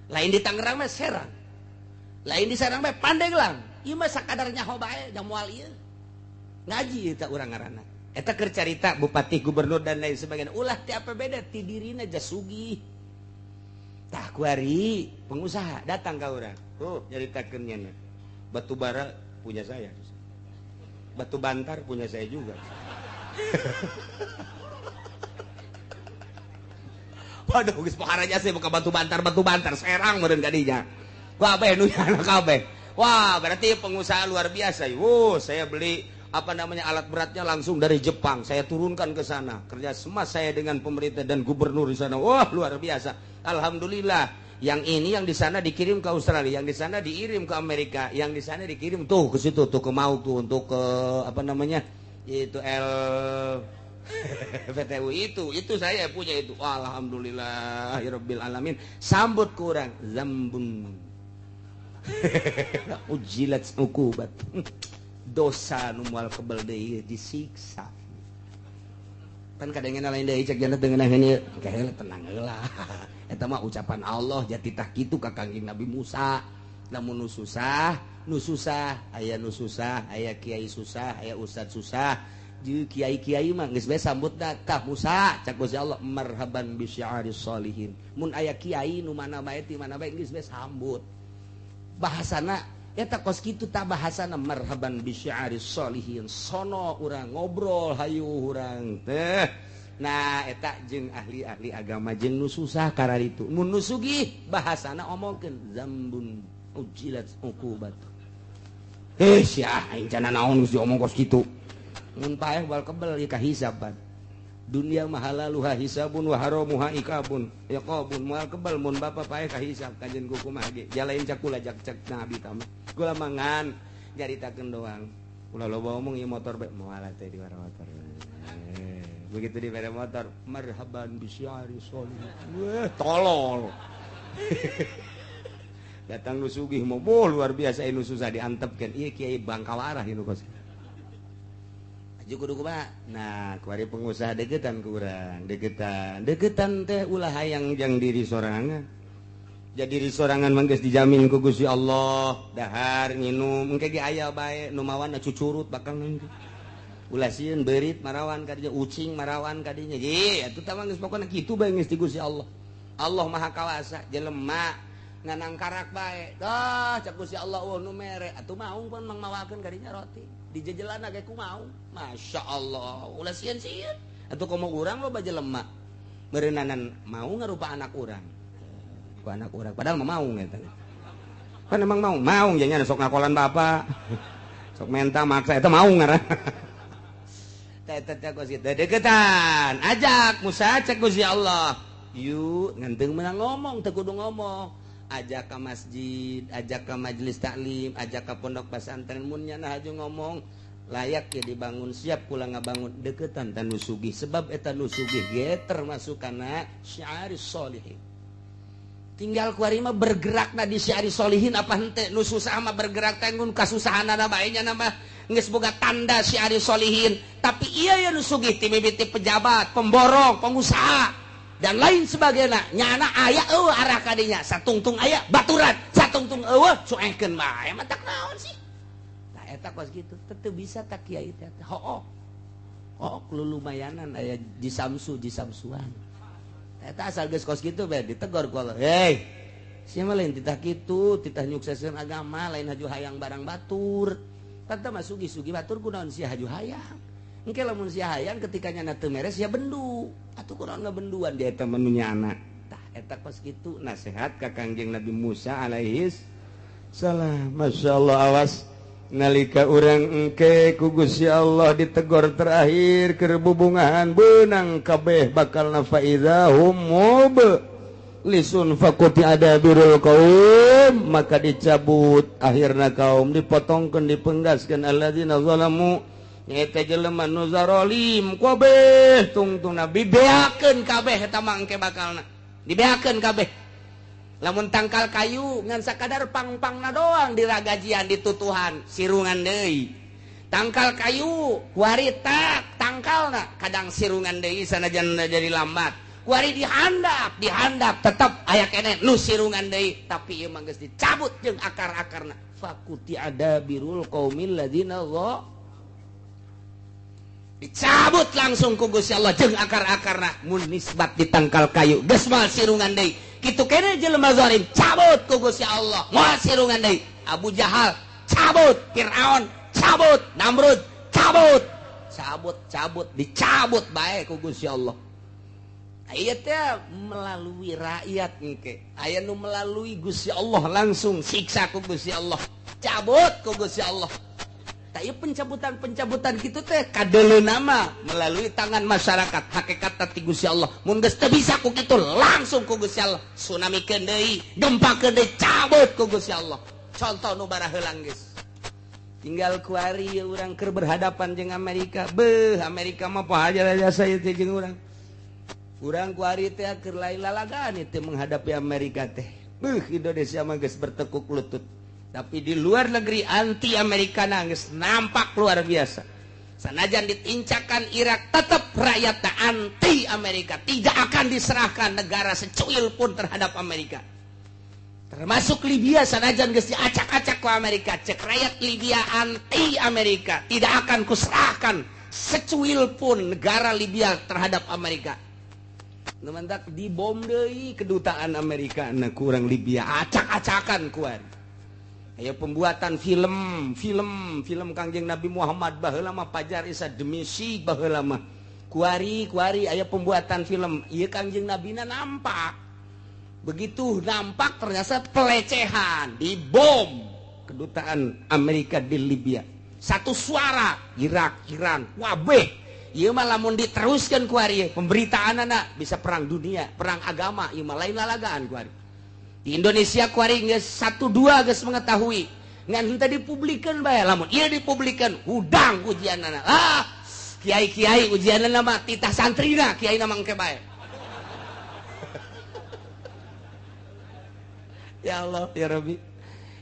Lain di Tangerang mah Serang. Lain di Serang mah Pandeglang. Ieu mah sakadar nyaho bae jang moal ieu. Ngaji eta urang ngaranna. Eta keur carita bupati, gubernur dan lain sebagainya. Ulah ti APBD ti dirina jasugih. Tah kuari pengusaha datang ka urang. Oh, nyaritakeun nya. Batu bara punya saya. Batu bantar punya saya juga. Waduh, geus pohara jasa buka batu bantar Serang meureun ka dinya. Kabeh nu nyana kabeh. Wah, berarti pengusaha luar biasa. Wuh, saya beli apa namanya alat beratnya langsung dari Jepang. Saya turunkan ke sana. Kerja sama saya dengan pemerintah dan gubernur di sana. Wah, luar biasa. Alhamdulillah. Yang ini yang di sana dikirim ke Australia, yang di sana dikirim ke Amerika, yang di sana dikirim tuh ke situ tuh ke Mauk tuh untuk ke apa namanya? Itu L PTU itu saya punya itu. Alhamdulillah ya rabbil alamin. Sambut kurang zambun. Ujilat uqubat. Dosa nu moal kebel deui disiksa. Kan kadangna lain deui cek jannah dengan ieu. Kaheula tenang heula. Eta mah ucapan Allah jati tah kitu ka Kangjeng Nabi Musa. Lamun nu susah, aya nu susah, aya kiai susah, aya ustad susah. Jeung kiai-kiai mah geus bae sambut tah Musa cak Gusti Allah marhaban bi syi'aris sholihin. Mun aya kiai nu mana bae ti mana bae geus bae sambut. Bahasana eta kos kitu tah bahasana marhaban bi syi'aris sholihin. Sono urang ngobrol hayu urang teh. Nah eta jeung ahli-ahli agama jeung nu susah kararitu. Mun nu sugih bahasana omongkeun zambun ujilat uqubat. Eh sia aing cenah naon geus diomong kos kitu. Mun paeh bal kebel ieu kahisaban. Dunia mah halaluha hisabun wa haramuha iqabun. Iqabun moal kebel mun bapa paeh kahisab kajen ku kumaha ge. Jalain cakula jak cek nabi tama. Kula mangan nyaritakeun doang. Ulah loba omong ieu motor bae moal teh di motor. Begitu di bere motor marhaban bisyari sholih. Wah tolol. Datang nu sugih mah luar biasa nu susah diantepkeun. Ieu kiai Bangkawarah ieu nu kos. Aju kudu kumaha? Nah, kuari pengusaha deketan kurang, deketan. Deketan teh ulah hayang jang diri sorangan. Jadi diri sorangan mah geus dijamin ku Gusti Allah, dahar nginum engke ge aya bae nu mawana cucurut bakal engke. Ulah sieun beurit marawan kadinya, ucing marawan kadinya. Ye, atuh tah mah geus pokona kitu bae geus di Gusti Allah. Allah Maha Kawasa, jelema nganang karak bae. Dah cak Gusti Allah eueuh nu mere, atuh maung pun mangmawakeun kadinya roti. Dijejelana ge ku maung. Masya Allah, ulah sieun-sieun. Atuh komo urang loba jelema. Meureunnanan mau ngarupa anak urang. Ku anak urang padahal mah maung eta. Kan emang maung, maung jadinya sok ngakolan bapak. Sok menta maksa eta maung ngaran. Teh teh kos kitu deketan. Ajak Musa cek Gusti Allah. Yuk ngenteng menang ngomong teu kudu ngomong. Ajak ke masjid, ajak ke majelis taklim, ajak ke pondok pesantren mun nyana haju ngomong layak ya dibangun siap kula ngabangun deketan tan nu sugih sebab eta nu sugih ge termasuk kana syiaris sholihin. Tinggal kuari mah bergerakna di syiaris sholihin apa henteu nu susah mah bergerak teh ngun kasusahanana bae nya mah geus boga tanda syiaris sholihin, tapi ieu ya nu sugih ti mimiti pejabat, pemborong, pengusaha dan lain sebagainya. Nyana aya eueuh arah kadinya satungtung aya baturan satungtung eueuh cuekeun bae mah tak naon sih. Tah eta kos kitu teu bisa tak kiai teh hooh hooh lulumayanan aya jisamsu jisamsuan eta asal geus kos kitu bae ditegor ku Allah. Hei sia mah lain titah kitu titah nyukseskeun agama lain haju hayang barang batur tah mah sugih-sugih batur kunaon sia haju hayang. Engke lamun sia hayang ketika nyana teu meres sia bendu. Atuh kunaon ngabenduan dia eta mah nu nyana. Tah Eta kos kitu nasihat ka Kangjeng Nabi Musa alaihis salam. Masya Allah, awas nalika urang engke ku Gusti Allah ditegor terakhir keur bubungahan beunang kabeh bakal faida hum lisun fakuti ada birul kaum, maka dicabut akhirna kaum dipotongkeun dipenggaskeun alladzina zalamu nyaeta jelema nu zalim kabeh tungtungna dibeakeun kabeh eta mah engke bakalna dibeakeun kabeh. Lamun tangkal kayu ngan sakadar pang-pangna doang diragajian ditutuhan sirungan deui. Tangkal kayu kuari tak tangkalna kadang sirungan deui sanajan jadi lambat. Kuari dihandap, dihandap tetep aya keneh nu sirungan deui, tapi ieu mah geus dicabut jeung akar-akarna. Fakuti adabirul qaumil ladzina dha. Dicabut langsung ku Gusti Allah jeung akar-akarna mun nisbat di tangkal kayu geus moal sirungan deui. Kitu kene jelema zalim cabut ku Gusti Allah moal sirungan deui. Abu Jahal cabut, Fir'aun cabut, Namrud cabut, cabut cabut dicabut bae ku Gusti Allah. Aya teh melalui rakyat engke, aya nu melalui Gusti Allah langsung siksa ku Gusti Allah, cabut ku Gusti Allah. Tah ieu pencabutan-pencabutan kitu teh kadeleuna mah melalui tangan masyarakat, hakikat ti Gusti Allah. Mun geus teu bisa ku kitu langsung ku Gusti Allah tsunamikeun deui, gempakeun deui, cabut ku Gusti Allah. Contoh nu baraheulang geus. Tinggal kuari urang keur berhadapan jeung Amerika. Beuh, Amerika mah poho jasa ieu teh jeung urang. Urang kuari teh keur lain lalagaan teh menghadapi Amerika teh. Beuh, Indonesia mah geus bertekuk lutut. Tapi di luar negeri anti Amerika geus nampak luar biasa. Sanajan ditincakan Irak tetap rakyat anti Amerika, tidak akan diserahkan negara secuil pun terhadap Amerika. Termasuk Libya sanajan geus diacak-acak ku Amerika, cek rakyat Libya anti Amerika, tidak akan kuserahkan secuil pun negara Libya terhadap Amerika. Nu mantak dibom deui kedutaan Amerika na kurang Libya acak-acakan kuan. Aya pembuatan film, film Kangjeng Nabi Muhammad baheula mah Pajar Isa Demisi baheula mah. Kuari aya pembuatan film, ieu Kangjeng Nabina nampak. Begitu nampak ternyata pelecehan, dibom kedutaan Amerika di Libya. Satu suara Irak, Iran, wabeh. Ieu mah lamun diteruskeun kuari pemberitaanana bisa perang dunia, perang agama, ieu mah lain lalagaan kuari. Di Indonesia kuari geus 1 2 geus mengetahui. Ngan henteu dipublikeun bae, lamun ieu dipublikeun hudang ujianana. Ah, kiai-kiai ujianana mah titah santrina, kiaina mah engke bae. Ya Allah, ya Rabbi.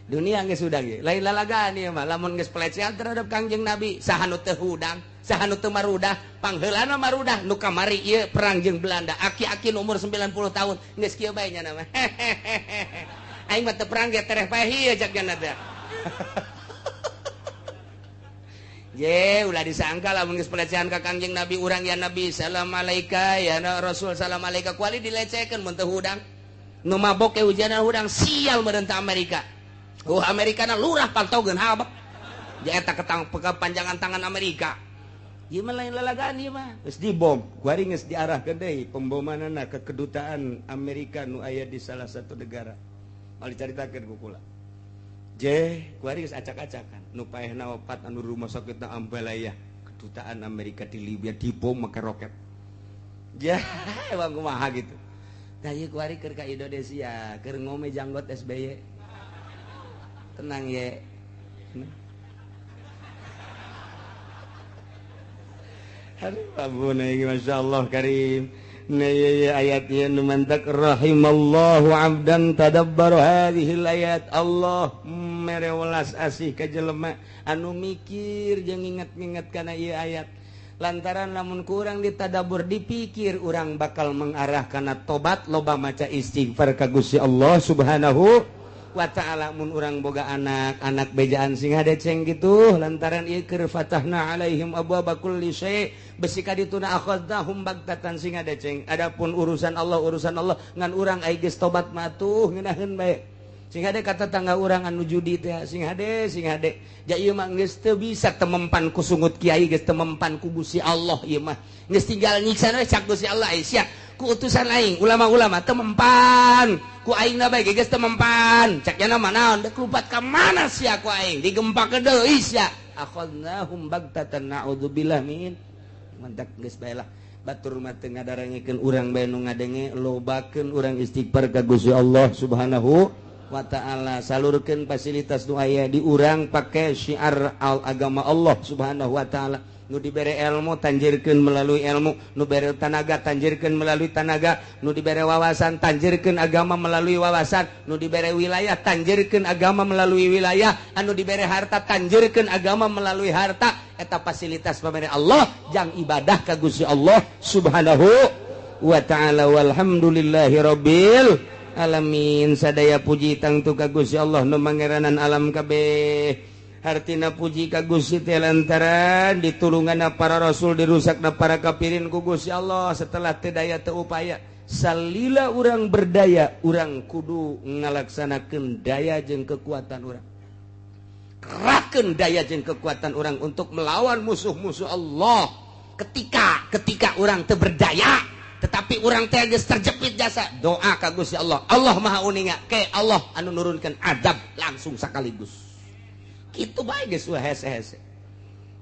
Dunia geus hudang ieu. Lain lalagaan ieu mah lamun geus pelecehan terhadap Kangjeng Nabi, saha nu teu hudang, saha nu teu marudah, pangheulana marudah nu kamari ieu perang jeung Belanda. Aki-aki nu umur 90 tahun geus kieu bae nya mah. Aing mah teu perang ge tereh paeh ieu jak nya teh. Ye, ulah disangka lamun geus pelecehan ka Kangjeng Nabi urang ya Nabi salam alaika ya Rasul salam alaika kuali dilecehkeun mun teu hudang. Nu mabok ge hujanan hudang sial meureun Amerika. Oh Amerika na lurah pantaugeun habek. Ja eta kepanjangan tangan Amerika. Ieu mah lain lalagaan ieu mah. Geus dibom, kuari geus diarahkeun deui pembomanana ke kedutaan Amerika nu aya di salah satu negara. Moal dicaritakeun ku kula. Je, kuari geus acak-acakan. Nu paehna opat anu rumah sakitna Ambalaya, kedutaan Amerika di Libya dibom make roket. Ja, emang kumaha gitu. Tah ieu kuari keur ka Indonesia, keur ngome janggot SBY. Tenang ye. Aduh, abuna iki masyaallah karim. Nah ayat ieu nu mantak rahimallahu abdan tadabbara hadhil ayat. Allah mere welas asih ka jelema anu mikir jeung nginget-nginget kana ieu ayat. Lantaran lamun kurang ditadabur dipikir urang bakal mengarah kana tobat loba maca istighfar ka Gusti Allah Subhanahu wa ta'ala. Mun urang boga anak bejaan sing hadeceng gitu lantaran ieu keur fatahna alaihim abwaaba kulli syai' besi ka dituna akhadnahum bagtatan sing hadeceng. Adapun urusan Allah ngan urang ai geus tobat mah tuh ngeunaheun bae. Sing hade kata tangga urang anu judi teh sing hade ja ieu mah geus teu bisa temempan ku sungut kiai geus temempan ku Gusti Allah ieu mah geus tinggal nyiksa we cak Gusti Allah ai sia Ku utusan aing ulama-ulama teu mempan, ku aing na bae geus teu mempan. Cek nya mah naon dek lupat ka mana sia ku aing digempak deui sia. Akhadnahum bagtatan na'udzubillah min. Mantak geus bae lah. Batur mah teu ngadarangekeun urang bae nu ngadenge, lobakeun urang istighfar ka Gusti Allah Subhanahu wa ta'ala, salurkeun fasilitas nu aya di urang pake syiar al agama Allah Subhanahu wa ta'ala. Nu dibere ilmu tanjirkeun melalui ilmu, nu bere tanaga tanjirkeun melalui tanaga, nu dibere wawasan tanjirkeun agama melalui wawasan, nu dibere wilayah tanjirkeun agama melalui wilayah, anu dibere harta tanjirkeun agama melalui harta. Eta fasilitas pamere Allah jang ibadah ka Gusti Allah Subhanahu wa ta'ala. Walhamdulillahi rabbil alamin. Sadaya puji tangtu ka Gusti Allah nu mangeranan alam kabeh. Hartina puji ka Gusti teh lantaran ditulunganna para rasul dirusakna para kafirin ku Gusti Allah. Setelah teu daya teu upaya, salila urang berdaya, urang kudu ngalaksanakeun daya jeung kekuatan urang. Kerahkeun daya jeung kekuatan urang untuk melawan musuh-musuh Allah. Ketika urang teu berdaya, tetapi urang teh geus terjepit jasa, doa ka Gusti Allah. Allah Maha Uninga, ke Allah anu nurunkeun azab langsung sekaligus. Kitu bae geus hese-hese.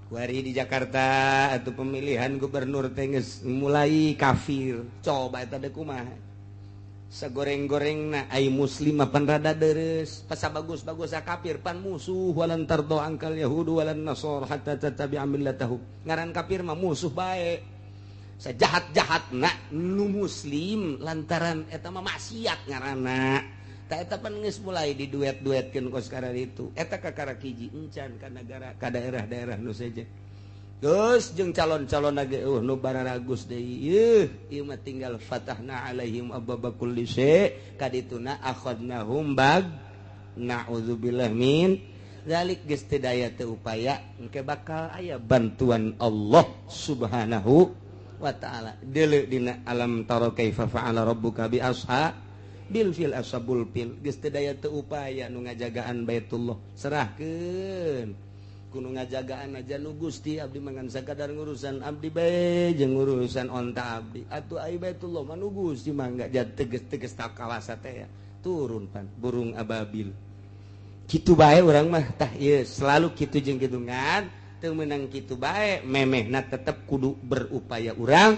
Kuari di Jakarta atau pemilihan gubernur teh geus mulai kafir. Coba eta deui kumaha. Sagoreng-gorengna ai muslim mah pan rada deres, pasa bagus-bagus kafir pan musuh. Walan tardo angkal yahudu walan nasor hatta tattabi'a millatahum. Ngaran kafir mah musuh bae. Sajahat-jahatna nu muslim lantaran eta mah maksiat ngaranna. Ta eta pan geus mulai diduet-duetkeun kos karar itu. Eta kakara hiji encan ka nagara ka daerah-daerah nu seje. Geus jeung calon-calon ge nu bararagus deui. Yeuh, ieu mah tinggal fatahna alaihim ababa kulli syai' kadituna akhadnahum bag na'udzubillah min zalik. Geus teu daya teu upaya engke bakal aya bantuan Allah Subhanahu wa ta'ala. Deuleu dina alam tara kaifa fa'ala rabbuka bi asha bil fil ashabul fil. Geus teu daya teu upaya nu ngajagaan Baitullah serahkeun kudu ngajagaan aja nu Gusti abdi mangan sakadar ngurusan abdi bae jeung ngurusan onta abdi. Atuh ai Baitullah mah nu Gusti mangga teges-teges ta kawasa teh ya. Turun pan burung ababil. Kitu bae urang mah tah ieu selalu kitu jeung kitungan teu meunang kitu bae memehna tetep kudu berupaya urang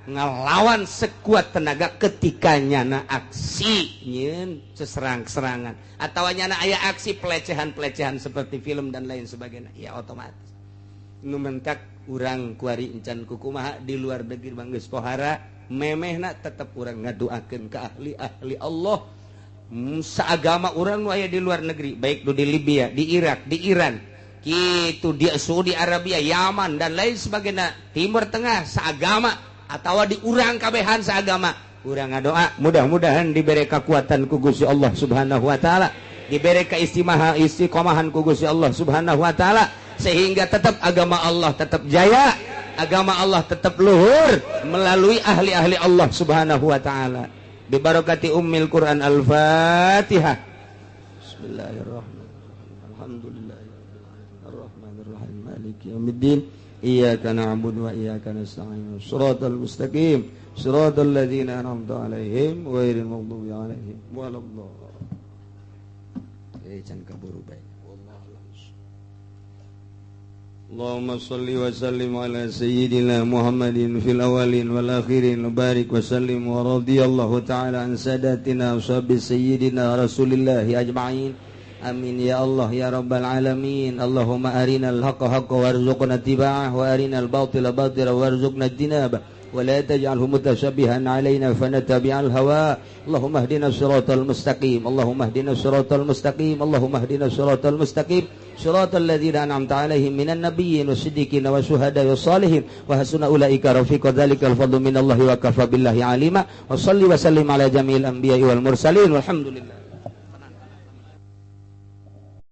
ngelawan sekuat tenaga ketika nyana aksi nyeun seserang-serangan atau nyana aya aksi pelecehan-pelecehan seperti film dan lain sebagainya, ya otomatis nu mentak urang kuari encan kukumaha di luar negeri mah geus pohara memehna tetep urang ngadoakeun ka ahli-ahli Allah saagama urang nu aya di luar negeri, baik nu di Libya, di Irak, di Iran, kitu di Saudi Arabia, Yaman dan lain sebagainya, Timur Tengah saagama atau di urang kabehan seagama, urang ngadoa mudah-mudahan diberi kekuatan ku Gusti Allah Subhanahu wa taala, diberi keistimewa istiqomahan ku Gusti Allah Subhanahu wa taala sehingga tetap agama Allah tetap jaya, agama Allah tetap luhur melalui ahli-ahli Allah Subhanahu wa taala. Bi barakati ummil Quran. Al-Fatihah. Bismillahirrahmanirrahim. Alhamdulillahirabbil alamin. Maliki yaumiddin. Iyyaka na'budu wa iyyaka nasta'in. Shiratal mustaqim. Shiratal ladzina an'amta 'alaihim ghairil maghdubi 'alaihim waladdallin. Can kaburu bae. Allahumma shalli wa sallim ala sayyidina Muhammadin fil awwalin wal akhirin wa barik wa sallim wa radhiyallahu ta'ala an sadatina wa sahbi sayyidina Rasulillahi ajma'in. Amin ya Allah ya rabbal alamin. Allahumma arinal haqqa haqqa warzuqna ittiba'ah wa arinal batila batila warzuqna ijtinabah wa la taj'alhu mutasyabihan 'alaina fanatabi'al hawa. Allahumma ihdina siratal mustaqim. Allahumma ihdina siratal mustaqim. Allahumma ihdina siratal mustaqim. Siratal ladzina an'amta 'alaihim minan nabiyyin wasiddiqin wasyuhada'i wassalihin wa hasuna ulaika rafiqa. Dzalikal fadlu minallahi wa kafa billahi 'alima. Wa shalli wa sallim 'ala jami'il anbiya'i wal mursalin. Walhamdulillah.